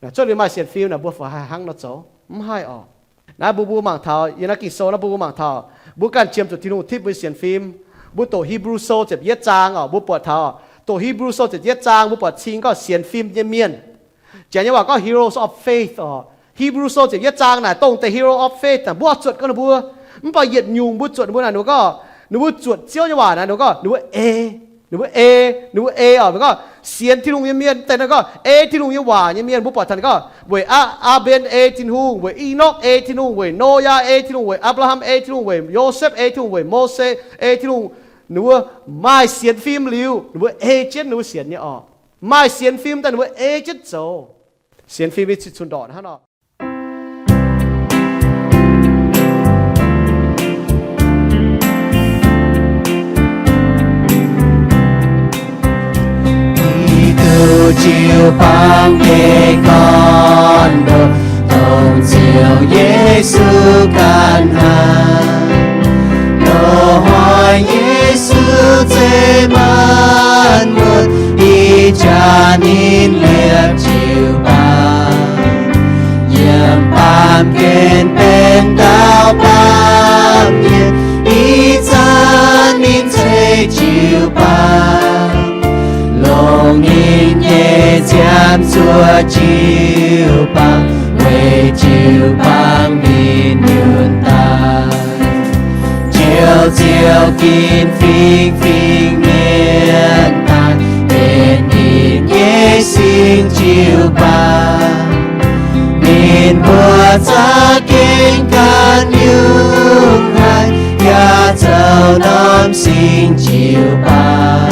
Cuotv liuz maaih sienx fim naaic mbuo fai haih hnangv nor zoux? Mv haih oc. Naaiv mbuo mbuo mangc taux, yiem naaiv Ging-Sou naaiv mbuo mbuo mangc taux, mbuo ganh qiemx zuqc Tin-Hungh tipv mbuo nyei sienx fim. Mbuo doqc Hipv^lu Sou ziepc yietv zaang oc, mbuo buatc taux, doqc Hipv^lu Sou ziepc yietv zaang mbuo buatc cing gorngv sienx fim nyei mienh. Janx nyei waac gorngv heroes of faith oc. Hipv^lu Sou ziepc yietv zaang naaic dongh deix hero of faith naaic mbuo zuotc gorngv ninh mbuo. Mv baac yietc nyungc mbuo zuotc ninh mbuo naaic ninh mbuo gorngv, ninh mbuo zuotc Ziouv nyei waac naaic ninh mbuo gorngv ninh mbuo ei, ninh mbuo ei, ninh mbuo ei oc, ninh gorngv sienx Tin-Hungh nyei mienh deix naaic gorngv ei Tin-Hungh nyei waac nyei mienh. Mbuo buatc taux ninh gorngv weic Aa^mben ei Tin-Hungh, weic I^nokv ei Tin-Hungh, weic Noyaa ei Tin-Hungh, weic Apc^laa^ham ei Tin-Hungh, weic Yosepv ei Tin-Hungh, weic Mose ei Tin-Hungh. Ninh mbuo maaih sienx fim liuz ninh mbuo ei jienv ninh mbuo sienx nyei oc. Maaih sienx fim daaih ninh mbuo ei jienv zoux. Sienx fim nyei cing-cun ndorqc hnangv nor. Giduc jiu-baang nyei gorn-ndoqv, dongh Ziouv Yesu ganh hnangv. Loz-hnoi Yesu zeiz maanc muotc, ih jaax ninh liepc jiu-baang. Yiem baamh gen benx dauh baamh mienh, ih zanc ninh ceix jiu-baang. Longc ninh nyei nziaamv zuoqc jiu-baang, weic jiu-baang mingh nyunc daaih. Njoux Ziouv ginv fingx-fingx mienh daaih, benx ninh nyei singx jiu-baang. Ninh mbuo za'gengh ganh nyungc haic, yaac zoux norm singx jiu-baang.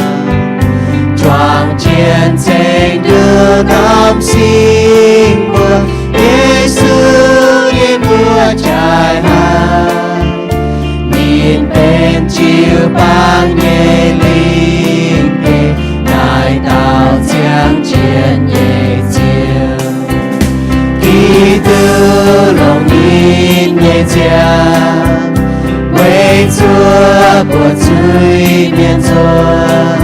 Juangc jienv ceng nduqc norm singx mbuo, Yesu nyei mbuox jaaix haic. Ninh benx jiu-baang nyei lingh geh, naaic dauh ziangh jienv nyei Ziouv. Giduc longc ninh nyei nziaamv weic zuoqc buoqc zuiz-mienh nzuonx,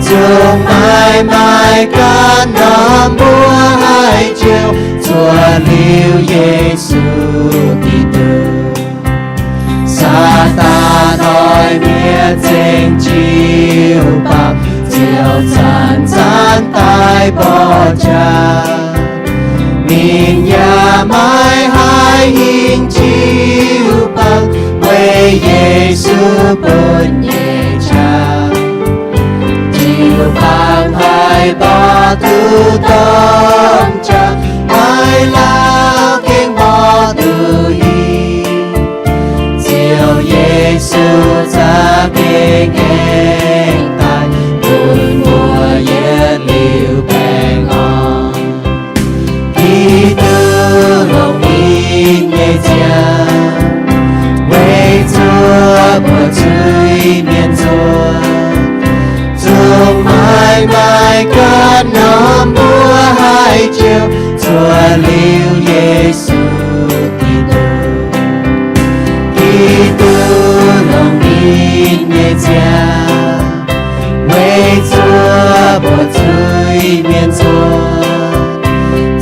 zungv maiv maaih ganh norm mbuo haih jouh, zuoqc liuz Yesu Giduc. Saadaan oix mietc zengc jiu-baang, Ziouv zanc-zanc daaih mborqv jaax. Ninh yaac maiv haih hingh jiu-baang, weic Yesu bun nyei qaqv. Jiu-baang haih mborqv duqv domh jaax, maiv lauh gengh mborqv duqv hingh. Ziouv Yesu za'gengh aengx daaih, bun mbuo yietc liuz baengh orn. Giduc longc ninh nyei nziaamv weic zuoqc buoqc zuiz-mienh nzuonx, zungv maiv maaih ganh norm mbuo haih jouh, zuoqc liuz Yesu Giduc. Giduc Ninh nyei ziangh, weic zuqc buoqc zuiz-mienh nzuonx,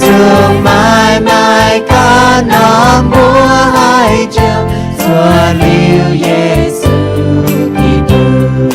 zungv maiv maaih ganh norm mbuo haih njoux, zuov liuz Yesu Giduc.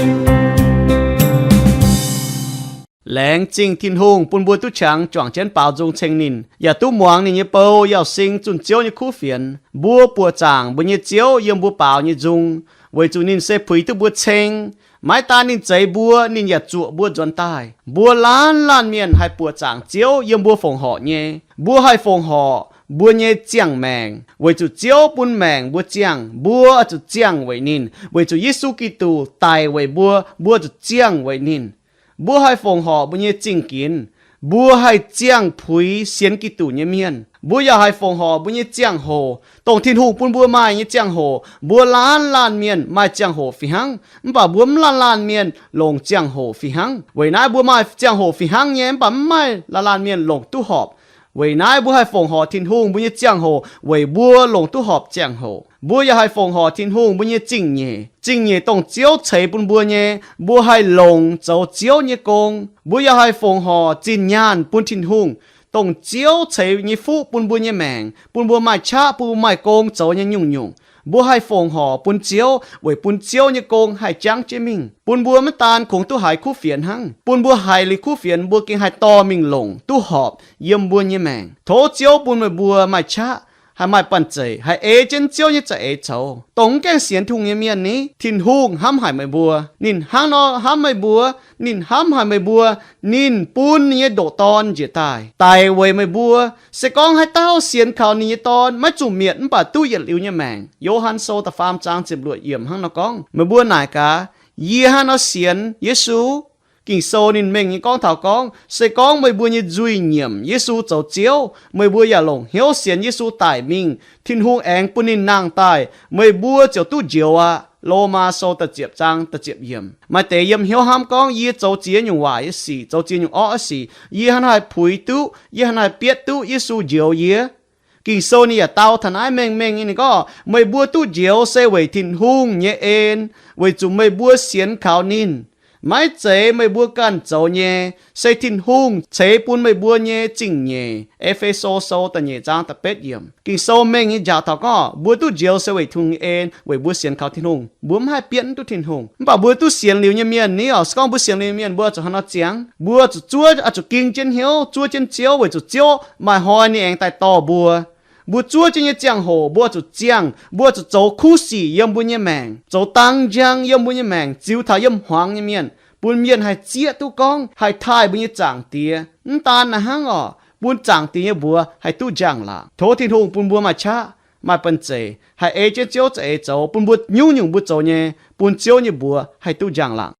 Laengz zingh Tin-Hungh bun mbuo duqv qangx juangc jienv baaux nzung ceng ninh, yaac duqv muangx ninh nyei bou, yaac sing zunh Ziouv nyei kuv fienx. Mbuo buoqc zaangc mbuo nyei Ziouv yiem mbuo baaux nyei nzung, weic zuqc ninh se puix duqv mbuo ceng. Maiv daan ninh zeix mbuo, ninh yaac zuoqc mbuo nzuonx daaih. Mbuo laanh laanh mienh haih buoqc zaangc Ziouv yiem mbuo fongc horc nyei. Mbuo haih fongc horc mbuo nyei ziangh maengc, weic zuqc Ziouv bun maengc mbuo ziangh, mbuo zuqc ziangh weic ninh. Weic zuqc Yesu Giduc daic weic mbuo, mbuo zuqc ziangh weic ninh. Mbuo haih fongc horc mbuo nyei zingh ginx, mbuo haih ziangh puix sienx Giduc nyei mienh. Mbuo yaac haih fongc horc mbuo nyei ziangh hoc, dongh Tin-Hungh bun mbuo maaih nyei ziangh hoc. Mbuo laanh laanh mienh maaih ziangh hoc fih hnangv, mv baac mbuo mv laanh laanh mienh longc ziangh hoc fih hnangv. Weic naaiv mbuo maaih ziangh hoc fih hnangv nyei, mv baac mv maaih laanh laanh mienh longc duqv horpc. Weic naaiv mbuo haih fongc horc Tin-Hungh mbuo nyei ziangh hoc weic mbuo longc duqv horpc ziangh hoc. Mbuo yaac haih fongc horc Tin-Hungh mbuo nyei zingh nyeic. Zingh nyeic dongh Ziouv ceix bun mbuo nyei, mbuo haih longc zoux Ziouv nyei gong. Mbuo yaac haih fongc horc zinh nyaanh bun Tin-Hungh, dongh Ziouv ceix nyei fuqv bun mbuo nyei maengc, bun mbuo maaih qaqv, bun mbuo maaih gong zoux nyei nyungc-nyungc. Mbuo haih fongc horc bun Ziouv weic bun Ziouv nyei gong haih jangv jienv mingh, bun mbuo maiv daan kungx duqv haiz kuv fienx hnangv, bun mbuo haiz liuz kuv fienx mbuo gengh haih dorh mingh longc duqv horpc yiem mbuo nyei maengc. Tov Ziouv bun meih mbuo maaih qaqv, haih maaih banh zeic, haih ei jienv Ziouv nyei za'eix zoux. Dongh mv gaengh sienx Tin-Hungh nyei mienh ni, Tin-Hungh hnamv haic meih mbuo. Ninh hnangv nor hnamv meih mbuo. Ninh hnamv haic meih mbuo. Ninh bun ninh nyei ndoqc Dorn njiec daaih daic weic meih mbuo. Se gorngv haaix dauh sienx kaux ninh nyei Dorn maiv zuqc mietc mv baac duqv yietc liuz nyei maengc. Yo^han Sou da'faam zaang ziepc luoqc yiemc hnangv nor gorngv. Meih mbuo naaic gaax, yie hnangv nor sienx Yesu? Ging-Sou ninh mengh nyei gorngv taux gorngv, se gorngv meih mbuo nyei nzuih nyiemc Yesu zoux Ziouv, meih mbuo yaac longc hnyouv sienx Yesu daic mingh, Tin-Hungh aengx bun ninh nangh daaih, meih mbuo ziouc duqv njoux aqv. Lomaa Sou da'ziepc zaang da'ziepc yiemc. Maaih deix yiem hnyouv hnamv gorngv, yie zoux ziex nyungc waaic nyei sic, zoux ziex nyungc orqv nyei sic, yie hnangv naaiv haih puix duqv, yie hnangv naaiv haih bietv duqv Yesu njoux yie? Ging-Sou ninh yaac dau taux naaiv mengh mengh nyei, ninh gorngv, meih mbuo duqv njoux se weic Tin-Hungh nyei en, weic zuqc meih mbuo sienx kaux ninh. Maiv zeiz meih mbuo ganh zoux nyei, se Tin-Hungh ceix bun meih mbuo nyei zingh nyeic. E^fe^so Sou da'nyeic zaang da'betv yiemc. Ging-Sou mengh nyei njaaux taux gorngv mbuo duqv njoux se weic Tin-Hungh nyei en, weic mbuo sienx kaux Tin-Hungh. Mbuo mv haih bietv duqv Tin-Hungh. Mv baac mbuo duqv sienx liuz nyei mienh ni oc, se gorngv mbuo sienx liuz nyei mienh, mbuo zuqc hnangv nor ziangx, mbuo zuqc zuov, zuqc ging jienv hnyouv, zuov jienv Ziouv, weic zuqc Ziouv maaih hnoi ninh aengx daaih dorh mbuo. Mbuo zuov jienv nyei ziangh hoc mbuo zuqc ziangh, mbuo zuqc zoux kuv sic yiem mbuo nyei maengc, zoux dang njang yiem mbuo nyei maengc, ziux taux yiem hmuangx nyei mienh, bun mienh haih zieqv duqv gorngv haih taaih mbuo nyei Zaangc Diex. Mv daan naaiv hnangv oc, bun Zaangc Diex nyei mbuox haih duqv njang-laangc. Tov Tin-Hungh bun mbuo maaih qaqv, maaih banh zeic, haih ei jienv Ziouv za'eix zoux, bun mbuo nyungc-nyungc mbuo zoux nyei, bun Ziouv nyei mbuox haih duqv njang-laangc.